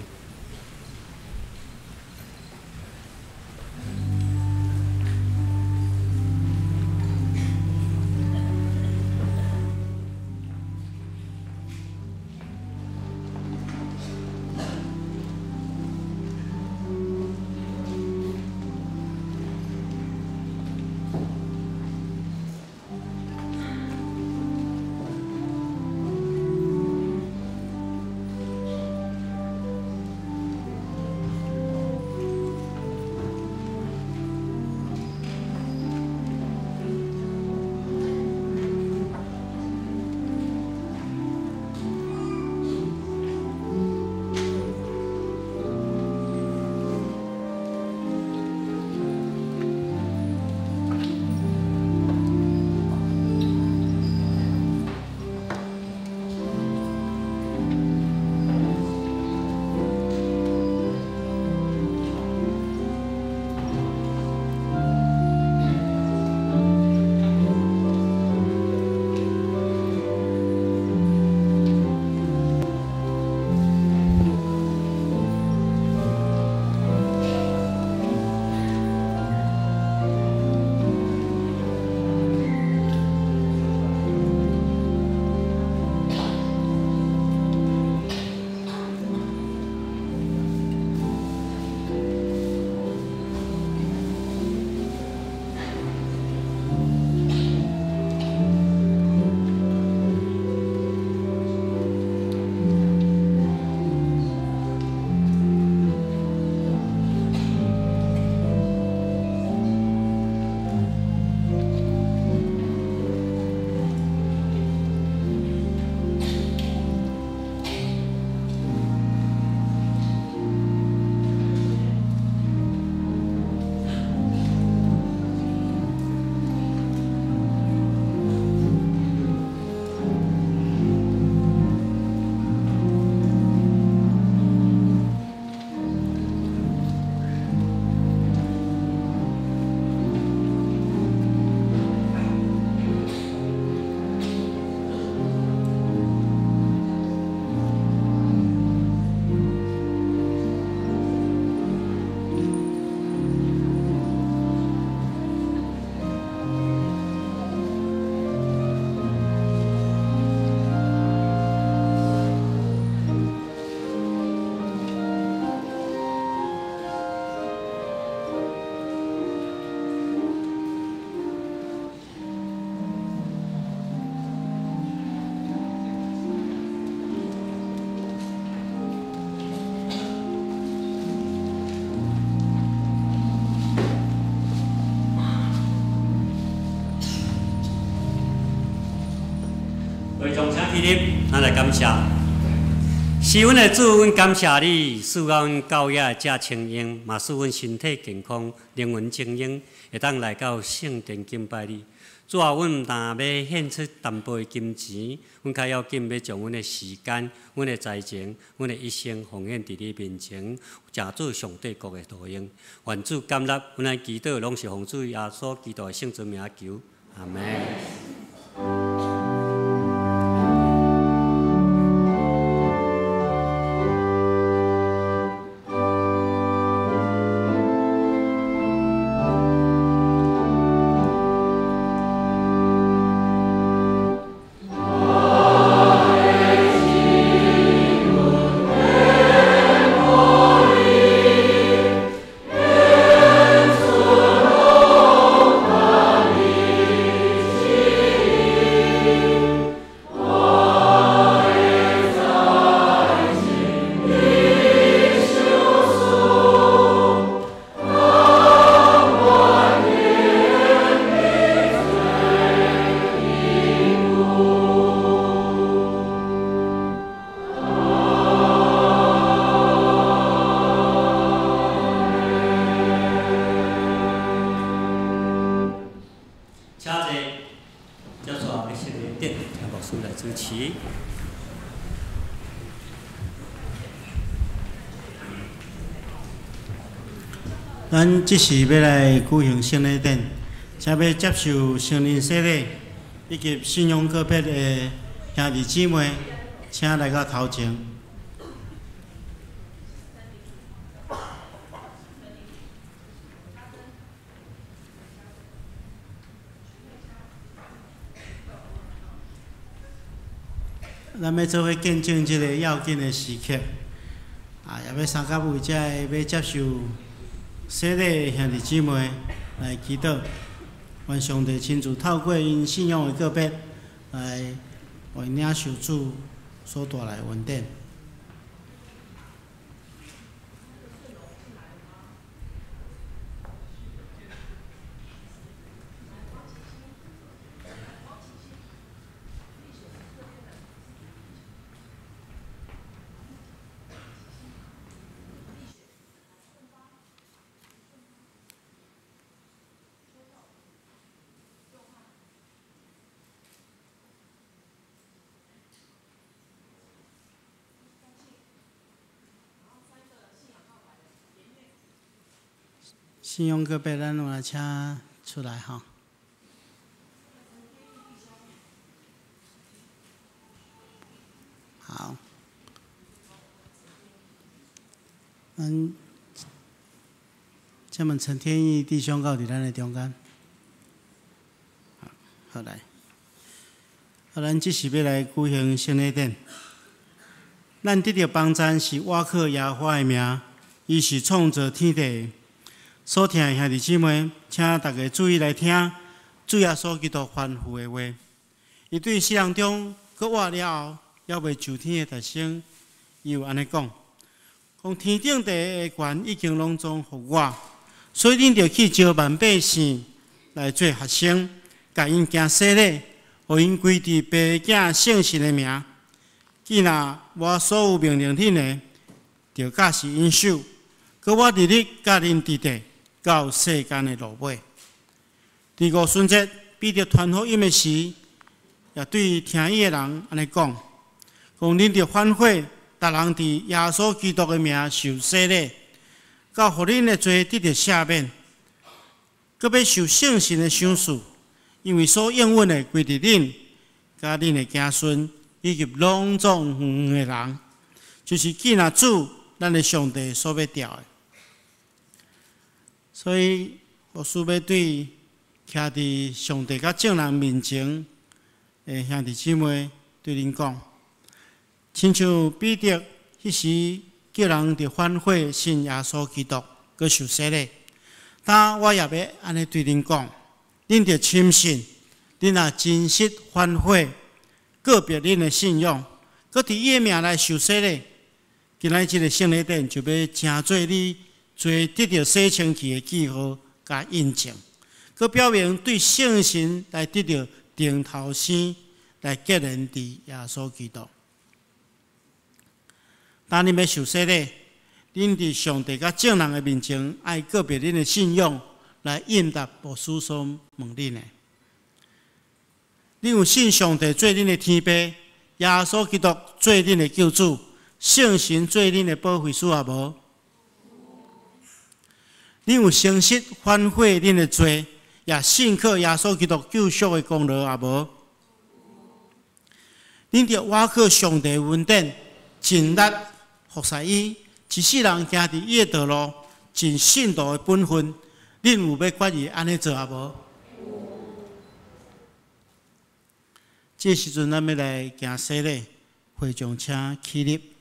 起立，咱來感謝。是阮的主，阮感謝你，賜阮教會遮清閒，嘛賜阮身體健康、靈魂精英，會當來到聖殿敬拜你。主啊，阮毋但欲獻出淡薄的金錢，阮較要緊欲將阮的時間、阮的才情、阮的一生奉獻佇你面前，成做上帝國的路用。願主感納，阮的祈禱攏是奉主耶穌基督的聖尊名求，阿門。請坐，接續欲聖禮典，請牧師來主持。咱這時欲來舉行聖禮典，請欲接受聖靈洗禮以及信仰告別的兄弟姊妹，請來到頭前。咱欲做伙見證這个要緊的時刻，啊，也欲相佮為這个欲接受洗禮的兄弟姊妹來祈禱，願上帝親自透過𪜶信仰的告別，來為領受主所帶來的恩典。信仰告別，咱有來請出來吼。好，咱請問陳天意弟兄敢有佇咱的中間？好，來，啊，咱這時欲來舉行聖禮典。咱得著幫贊是倚靠耶和華的名，伊是創造天地。所聽的兄弟姊妹，請大家注意來聽主耶穌基督吩咐的話。伊對死人中閣活了後，猶未上天的提升，伊有按呢講：講天頂地的權已經攏總予我，所以恁著去招萬百姓來做學生，共𪜶行洗禮，予𪜶歸佇父子聖神的名。既若我所有命令恁的，著教示𪜶守。閣我日日佮恁佇地，到世間的落尾。佇五旬節，彼得傳福音的時，也對聽伊的人按呢講：講恁著反悔，逐人佇耶穌基督的名受洗禮，到予恁的罪得著赦免，閣欲受聖神的賞賜，因為所應允的歸佇恁、佮恁的子孫，以及攏總遠遠的人，就是既若主咱的上帝所欲召的。所以，牧師欲對徛佇上帝佮眾人面前的兄弟姊妹對恁講，親像彼得彼時叫人佇反悔信耶穌基督，閣受洗禮。但我也欲按呢對恁講，恁著深信，恁若真實反悔，告別恁的信仰，閣佇伊的名來受洗禮，今仔這个聖禮典就欲成做你罪得著洗清氣的記號佮印證，閣表明對聖神來得著重頭生來結連佇耶穌基督。當恁欲受洗禮，恁佇上帝佮眾人的面前，愛告白恁的信仰，來應答牧師所問恁的。恁有信上帝做恁的天父，耶穌基督做恁的救主，聖神做恁的保惠師也無？恁有誠實反悔恁的罪，也信靠耶穌基督救贖的功勞也無？恁著倚靠上帝恩典，盡力服侍伊，一世人行佇伊的道路，盡信徒的本分。恁有欲決意按呢做也無？這時陣，咱欲來行洗禮，會眾請起立。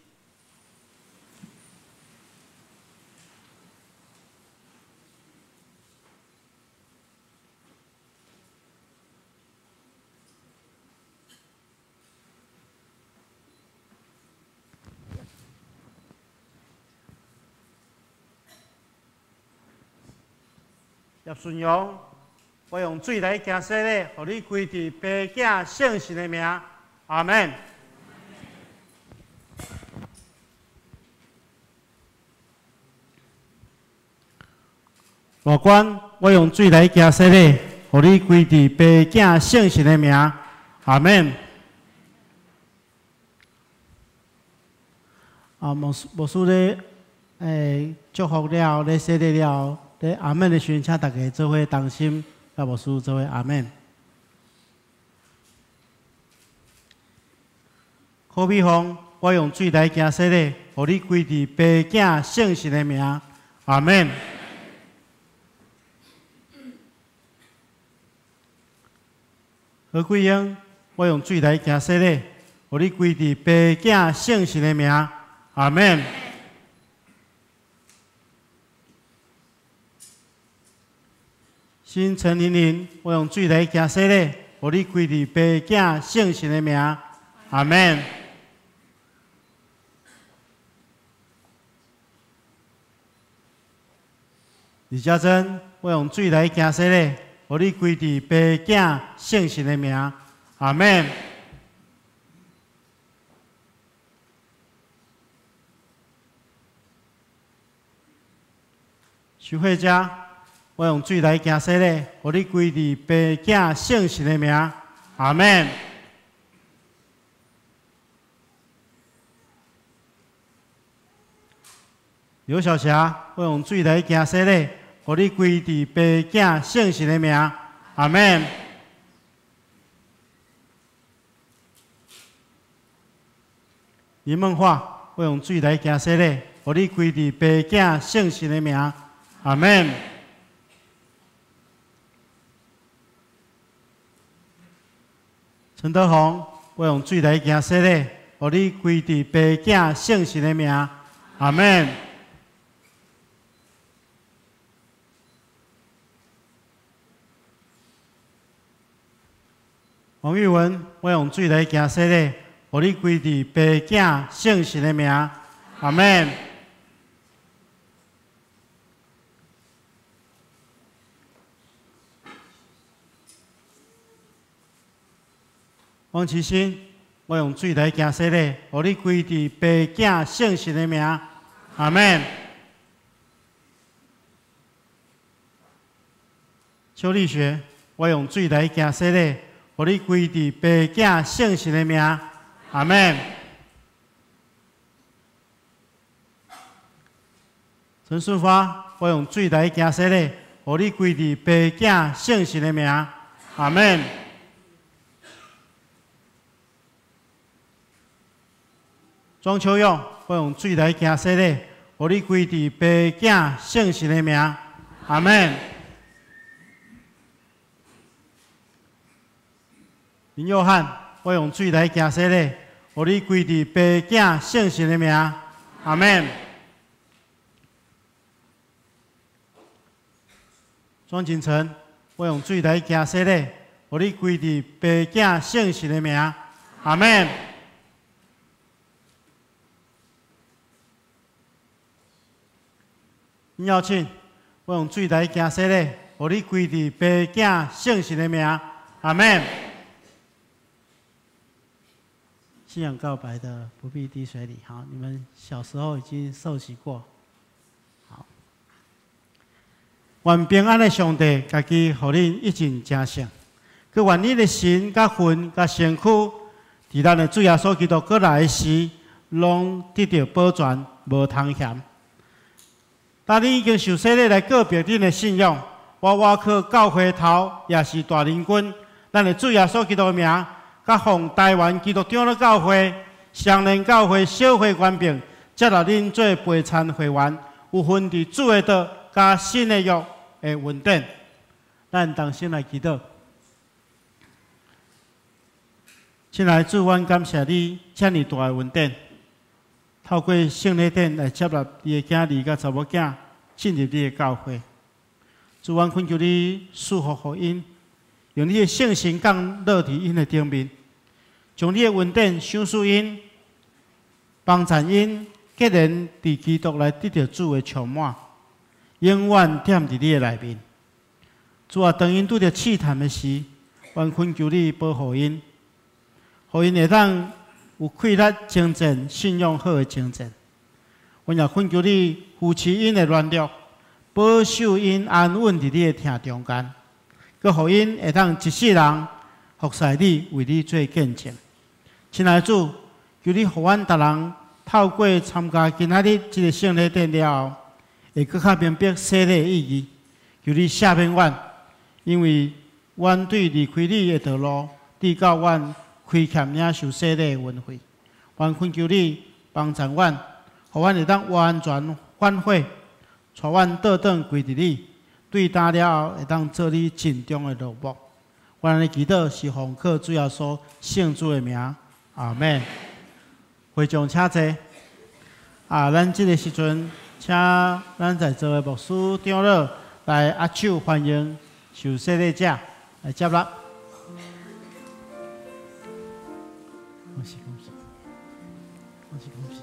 葉順陽，我用水來行洗禮，予你歸佇父子聖神的名，阿們。大官，我用水來行洗禮，予你歸佇父子聖神的名，阿們。啊，牧師牧師咧，祝福了後，咧洗禮了後。咧阿們的時陣，請大家做伙同心，佮牧師做伙阿們。柯美鳳，我用水來行洗禮，予你歸佇父子聖神的名，阿們。何桂英，我用水來行洗禮，予你歸佇父子聖神的名，阿們。新陳玲玲，我用水來行洗禮，予你歸佇父子聖神的名，阿們。李家珍，我用水來行洗禮，予你歸佇父子聖神的名，阿們。徐慧佳，我用水來行洗禮，予你歸佇父子聖神的名，阿們。劉小霞，我用水來行洗禮，予你歸佇父子聖神的名，阿們。林夢華，我用水來行洗禮，予你歸佇父子聖神的名，阿們。陳德宏，我用水來行洗禮，予你歸佇父子聖神的名，阿們。王玉文，我用水來行洗禮，予你歸佇父子聖神的名，阿們。王其新，我用水來行洗禮，予你歸佇父子聖神的名，阿們。邱立學，我用水來行洗禮，予你歸佇父子聖神的名，阿們。陳順發，我用水來行洗禮，予你歸佇父子聖神的名，阿們。莊秋勇，我用水來行洗禮，予你歸佇父子聖神的名，阿們。林佑漢，我用水來行洗禮，予你歸佇父子聖神的名，阿們。莊錦成，我用水來行洗禮，予你歸佇父子聖神的名，阿們。林耀慶，我用水來行洗禮，予你歸佇父子聖神的名，阿們。信仰告白的不必滴水禮，好，你們小時候已經受洗過。好，願平安的上帝，家己予恁一盡成聖，閣願恁的神、佮魂、佮身軀，佇咱的主耶穌基督閣來時，攏得著保全，無通嫌。當恁已經受洗禮來告別恁的信仰，我倚靠教會頭，也是大領軍，咱的主耶穌基督的名，佮奉台灣基督長老教會、雙連教會小會權柄，接納恁做陪餐會員，有份佇主的道佮新的約的恩典。咱同心來祈禱。親愛的主，阮感謝你遮爾大的恩典，透過聖禮典來接納你的囝兒佮查某囝進入你的教會。主，阮懇求你賜福予𪜶，用你的聖神降落佇𪜶的頂面，將你的恩典賞賜𪜶，幫助𪜶，結連佇基督內得著主的充滿，永遠踮佇你的內面。主啊，當𪜶拄著試探的時，阮懇求你保護𪜶，予𪜶會當有氣力征戰信仰好的征戰。阮也懇求你扶持𪜶的軟弱，保守𪜶安穩佇你的疼中間，閣予𪜶會當一世人服侍你，為你做見證。親愛的主，求你予阮逐人透過參加今仔日這个聖禮典了後，會閣較明白洗禮的意義。求你赦免阮，因為阮對離開你的道路，直到阮虧欠領受洗禮的恩惠。阮懇求你幫助阮，予阮會當完全反悔，帶阮倒轉歸佇你。對今了後，會當做你盡忠的奴僕。阮的祈禱是奉靠主耶穌聖子的名，阿們。會眾請坐。啊，咱這个時陣，請咱在座的牧師長老來握手歡迎受洗禮者來接納。恭喜恭喜，恭喜恭喜。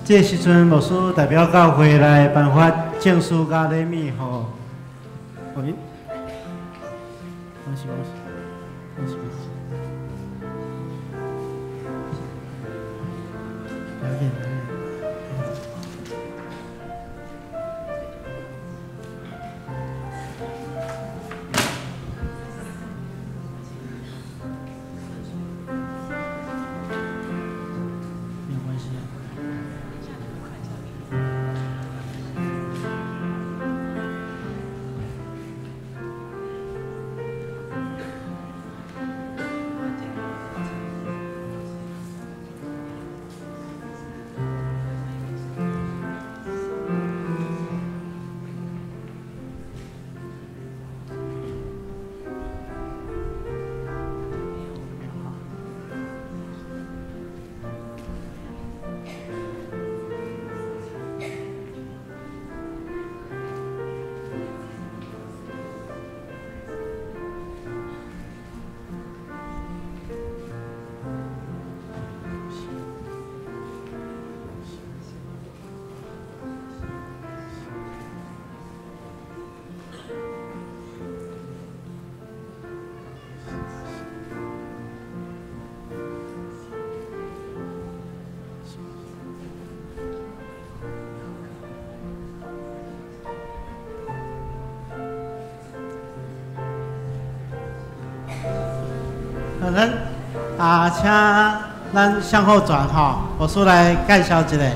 這時陣，牧師代表教會來頒發證書佮禮物，予予恁。恭喜恭喜，恭喜恭喜！不要緊，不要緊。咱啊，請咱向後轉吼，牧師來介紹一下。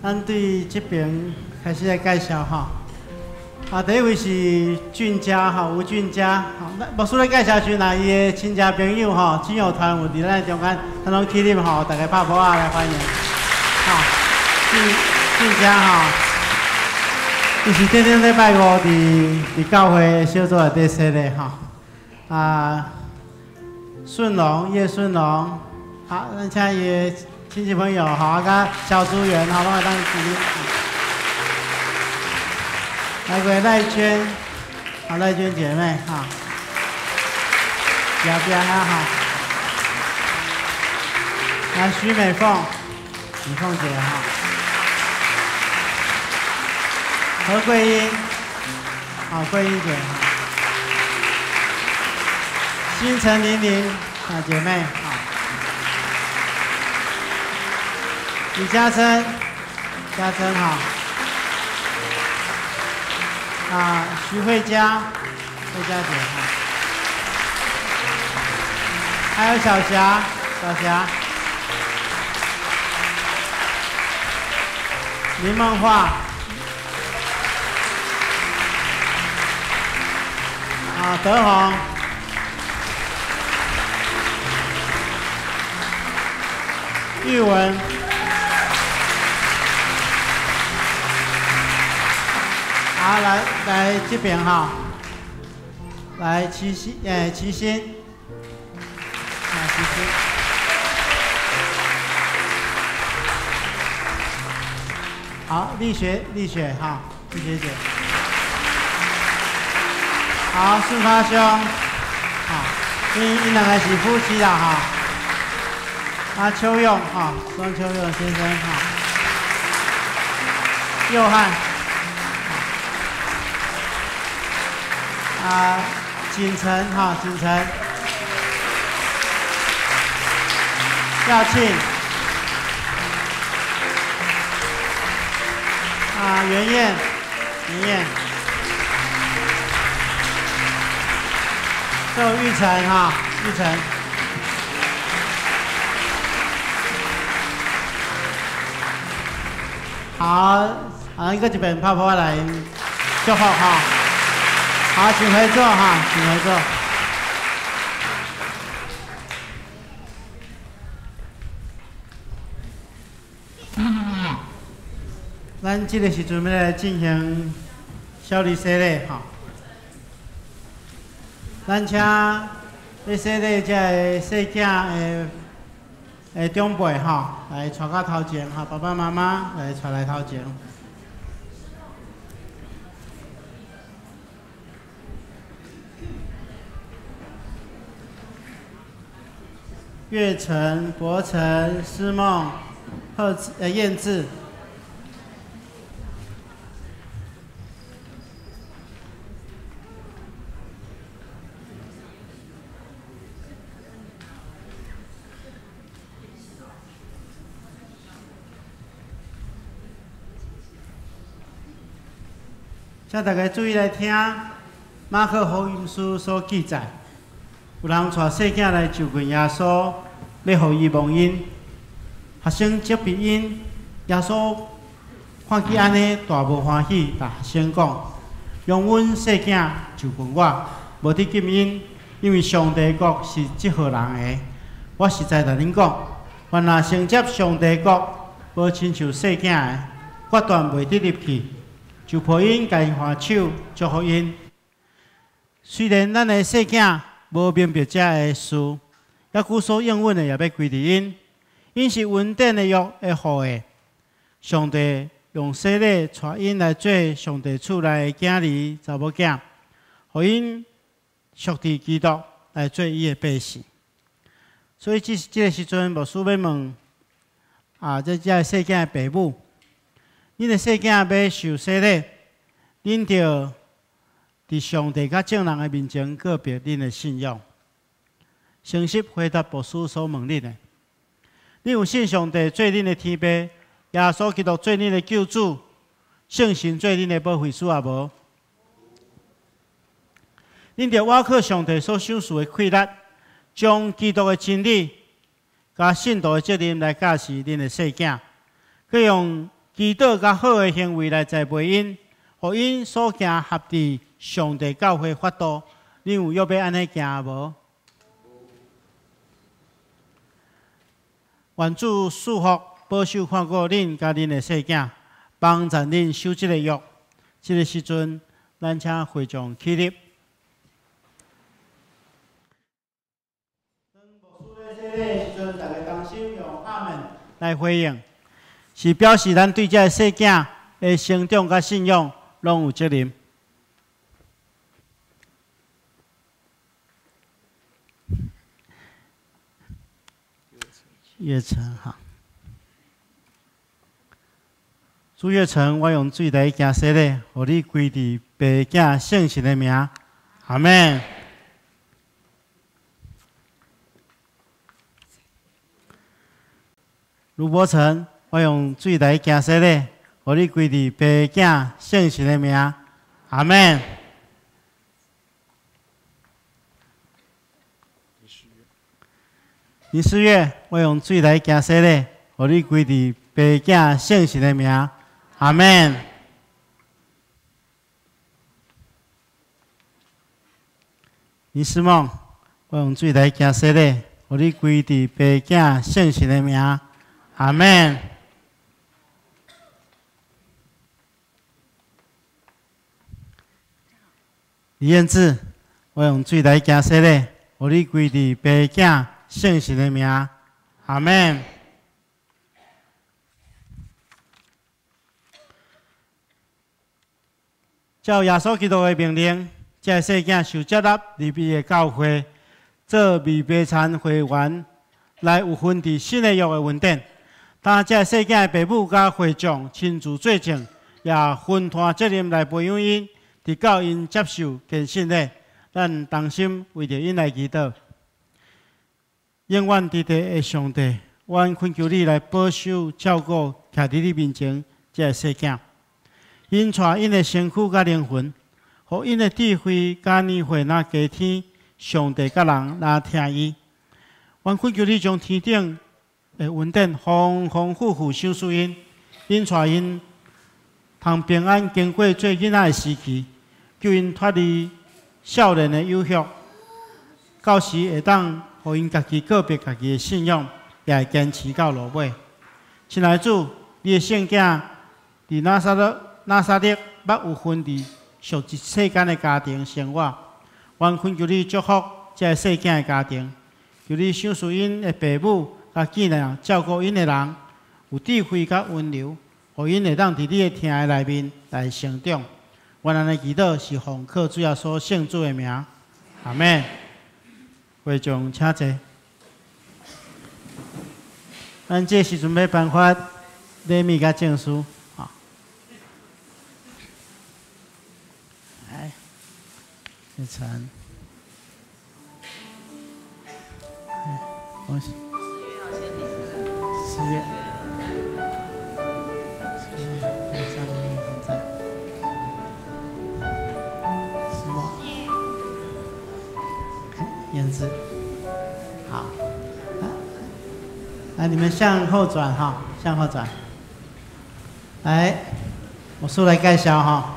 咱對這邊開始來介紹吼。啊，第一位是俊佳吼，吳俊佳。牧師來介紹時，若伊的親戚朋友吼、親友團有佇咱的中間，咱攏起立吼，大家拍噗仔來歡迎。吼，俊俊佳吼，伊是頂頂禮拜五佇教會小組內底洗禮吼。啊，順龍葉順龍，好，咱請伊的親戚朋友吼，啊，佮小組員吼，攏會當起立。來個賴娟，好，賴娟姐妹哈，右邊啊哈，來徐美鳳，美鳳姐哈，何桂英，好，桂英姐哈，新陳玲玲啊姐妹好，李嘉珍，嘉珍哈。啊，徐慧佳，慧佳姐哈，還有小霞，小霞，林夢樺，啊，德宏，玉文。好，來來這邊哈，來齊心，齊心，啊，齊心，好，麗雪，麗雪哈，麗雪姐，好，順發兄，好，𪜶兩個是夫妻啦哈，啊，邱勇哈，莊邱勇先生哈，佑漢。啊，錦城哈，錦城，耀慶，啊，袁燕，袁燕，周玉成哈，玉成，好，啊，閣一遍拍噗仔來祝福哈。好，請回座哈，請回座。咱這個時陣欲來進行小兒洗禮哈。咱請咧洗禮這个細囝的長輩哈，來帶到頭前哈，爸爸媽媽來帶來頭前。月成、博成、思夢、賀志、燕志。請大家注意來聽馬可福音書所記載，有人帶細囝來就近耶穌，欲予伊摸𪜶，學生責備𪜶，耶穌看見按呢，大無歡喜，共學生講：容阮細囝就近我，無得禁𪜶，因為上帝國是這號人的。我實在共恁講，凡若承接上帝國，無親像細囝的，決斷袂得入去。就抱𪜶，共𪜶牽手，祝福𪜶。雖然咱的細囝無明白這个事，猶閣所應允的也欲歸佇𪜶，𪜶是恩典的約的後裔。上帝用洗禮帶𪜶來做上帝厝內的囝兒、查某囝，予𪜶屬佇基督來做伊的百姓。所以這個時陣，牧師欲問啊，這個細囝的爸母，恁的細囝欲受洗禮，恁著佇上帝佮眾人的面前告白恁的信仰，誠實回答牧師所問恁的。恁有信上帝做恁的天父，耶穌基督做恁的救主，聖神做恁的保惠師也無？恁著倚靠上帝所賞賜的氣力，將基督的真理佮信徒的責任來教示恁的細囝，閣用祈禱佮好的行為來栽培𪜶，予𪜶所行合佇上帝教會法度。恁有約欲按呢行無？願主賜福保守看顧恁佮恁的細囝，幫贊恁守這个約。這个時陣，咱請會眾起立。當牧師咧洗禮的時陣，大家同心用阿們來回應，是表示咱對這个細囝的成長佮信仰攏有責任。月成哈，朱月成，我用水來行洗禮，予你歸佇父囝聖神的名，阿們。盧柏成，我用水來行洗禮，予你歸佇父囝聖神的名，阿們。林思月，我用水來行洗禮，予你歸佇父囝聖神的名，阿們。林思夢，我用水來行洗禮，予你歸佇父囝聖神的名，阿們。李彦志，我用水來行洗禮，予你歸佇父囝聖神的名，阿們。照耶穌基督的命令，這个細囝受接納入伊的教會，做預備餐會員，來有份佇新的約的恩典。當這个細囝的爸母佮會眾親自做證，也分擔責任來培養𪜶，直到𪜶接受堅信禮。咱同心為著𪜶來祈禱。永遠佇地的上帝，阮懇求你來保守照顧徛佇你面前這个細囝，𪜶帶𪜶的身軀佮靈魂，予𪜶的智慧佮年歲若加添，上帝佮人若疼伊。阮懇求你將天頂的恩典豐豐富富賞賜𪜶，𪜶帶𪜶通平安經過做囡仔的時期，救𪜶脫離少年的誘惑，到時會當予𪜶家己告別家己的信仰，也會堅持到落尾。親愛的主，你的聖囝佇拿撒勒捌有份佇屬這世間的家庭生活，阮懇求你祝福這个細囝的家庭，求你賞賜𪜶的爸母佮囝兒照顧𪜶的人有智慧佮溫柔，予𪜶會當佇你的疼愛內面來成長。阮按呢祈禱是奉靠主耶穌聖子的名，阿們。會眾請坐。咱這時陣欲頒發禮物佮證書，哈。來，這層，恭喜。4月。4月，上个月现在。什麼？燕子，好，來，你們向後轉哈，向後轉。來，我出來介紹哈。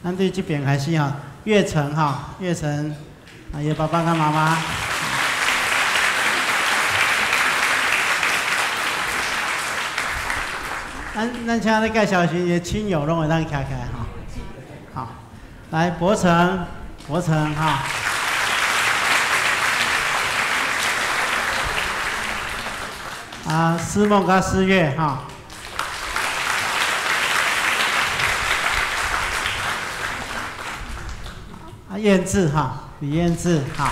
咱對這邊開始哈，月成哈，月成，啊，伊爸爸佮媽媽。咱請咧介紹時，伊的親友攏會當徛起來哈。好，來，博成，博成哈。啊，思夢佮思月哈。啊，燕志哈，李燕志哈。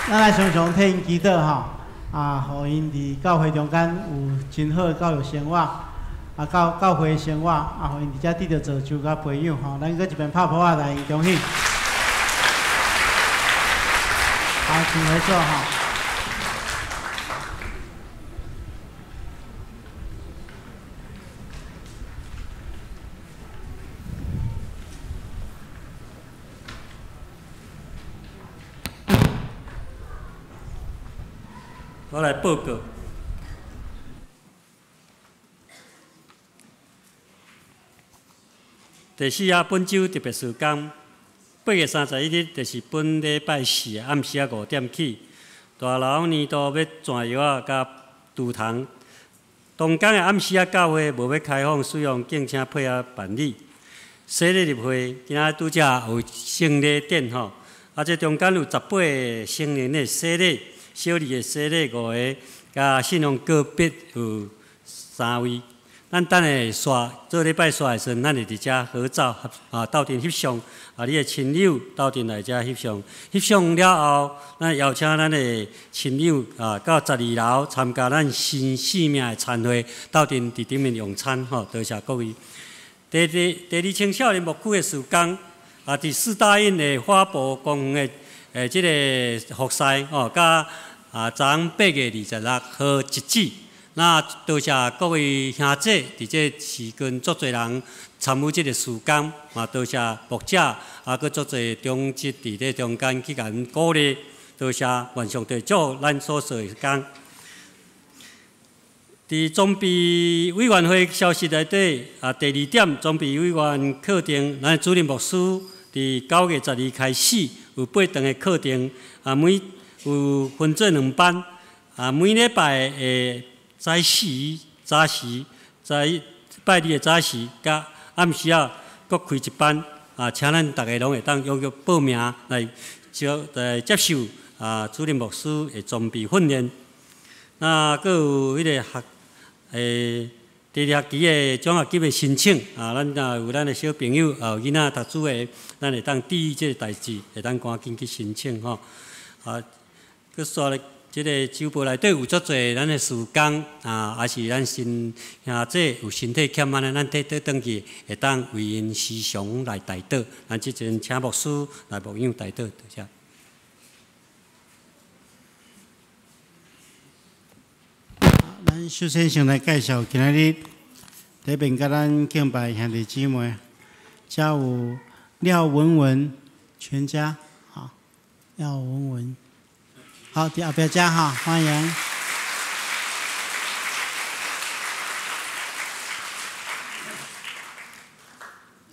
咱來常常替𪜶祈禱哈，啊，予𪜶佇教會中間有真好的教育生活，啊，教會生活，啊，予𪜶佇遮得著造就佮培養吼。咱閣一遍拍噗仔來𪜶恭喜。好，請回座哈。我來報告。第四啊，本週特別事工，8月31日，就是本禮拜四暗時仔5點起，大樓年度欲轉藥仔佮廚堂。同工的暗時仔教會無欲開放使用，敬請配合辦理。洗禮入會，今仔拄才有聖禮典吼，啊，這中間有18個成人的洗禮，小兒的洗禮5個，佮信仰告別有3位。咱等下煞做禮拜煞的時陣，咱會佇遮合照啊，鬥陣翕相啊，你的親友鬥陣來遮翕相，翕相了後，咱邀請咱的親友啊，到12樓參加咱新生命的餐會，鬥陣佇頂面用餐吼，多謝各位。第二青少年牧區的事工啊，佇四大運的花博公園的這个服侍吼，佮啊，昨昏8月26號截止。那多謝各位兄弟，佇這時間足濟人參與這个事工，嘛多謝牧者，啊，閣足濟長執佇這中間去共阮鼓勵，多謝願上帝祝咱所做的工。佇裝備委員會消息內底，啊，第二點裝備委員課程，咱主任牧師佇9月12開始有8堂的課程，啊，每有分做兩班，啊，每禮拜的早時、早時、早拜二的早時，佮暗時仔閣開一班，啊，請咱逐家攏會當踴躍報名來接來接受啊主任牧師的裝備訓練。那閣有彼个學第二學期的獎學金的申請，啊，咱若有咱的小朋友啊，有囡仔讀書的，咱會當注意這个代誌，會當趕緊去申請吼。啊，閣煞咧。這个週報內底有足濟咱的事工啊，抑是咱新兄弟有身體欠安呢，咱綴轉去會當為𪜶時常來代禱。咱這陣請牧師來牧養代禱，多謝。咱首先先來介紹今仔日這邊佮咱敬拜兄弟姊妹，遮有廖文文全家，好，廖文文。好，佇後壁遮哈，歡迎。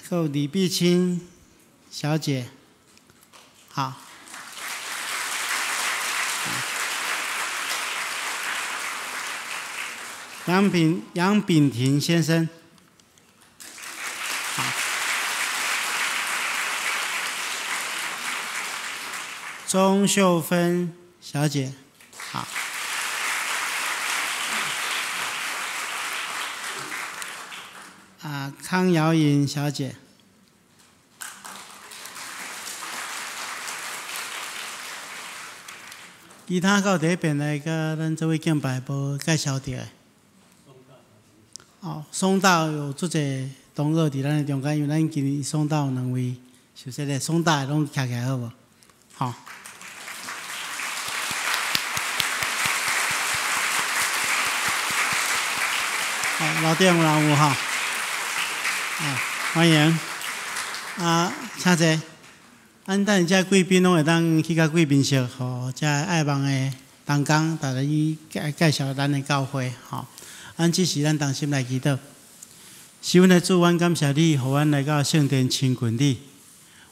還有李碧清小姐，好。楊炳廷先生，好。鍾秀芬小姐，好。啊，康瑤穎小姐。其他到這邊來，佮咱這位敬拜無介紹著的。哦，松道有足濟同學佇咱的中間，因為咱今年松道有兩位，熟悉的松大的攏徛起來好無？好。好，樓頂有人有吼？啊，歡迎。啊，請坐。咱等下遮貴賓攏會當去到貴賓室，予遮愛望的同工，逐家去介紹咱的教會，吼。咱這時咱同心來祈禱。是阮的主，阮感謝你，予阮來到聖殿親近你。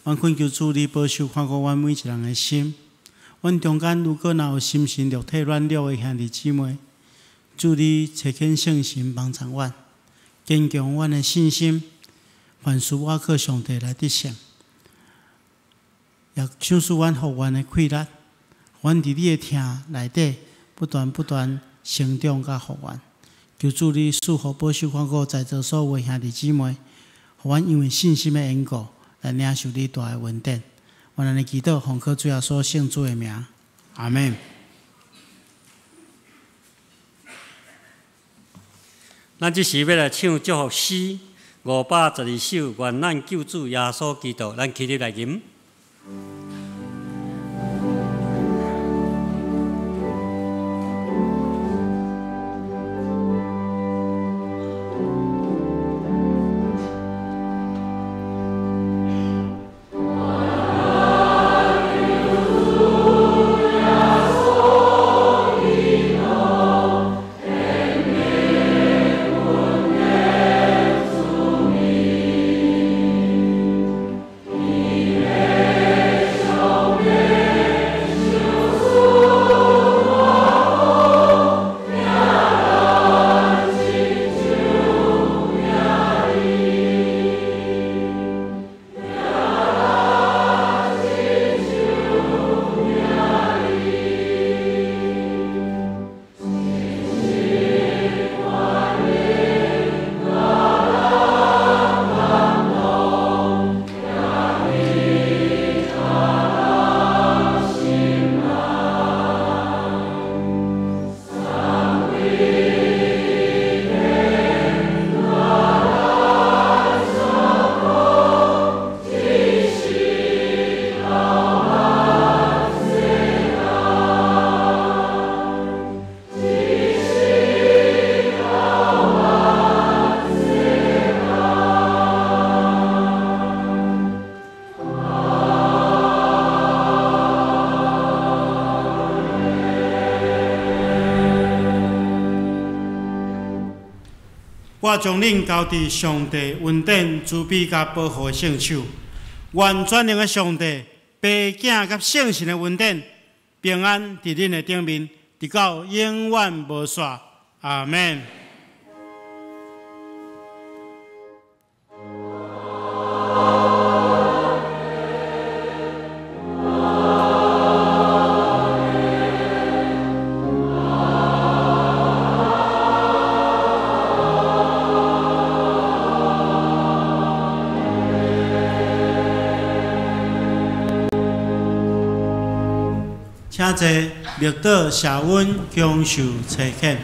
阮懇求主，你保守看顧阮每一人的心。阮中間如果若有心神肉體軟弱的兄弟姊妹，主你差遣聖神幫助阮，堅強阮的信心。凡事我靠上帝來得勝，也賞賜阮復原的氣力。阮佇你的疼內底不斷不斷成長佮復原。求主你賜福保守看顧在座所有兄弟姊妹，予阮因為信心的緣故來領受你大的恩典。阮按呢祈禱，奉靠主耶穌聖主的名，阿們。咱這時欲來唱祝福詩512首，願咱救主耶穌基督，咱起立來吟。耶穌。我將恁交佇上帝恩典、慈悲佮保護的聖手。願全能的上帝、父、囝佮聖神的恩典、平安佇恁的頂面，直到永遠無煞。阿們。請坐，默禱謝恩，享受差遣。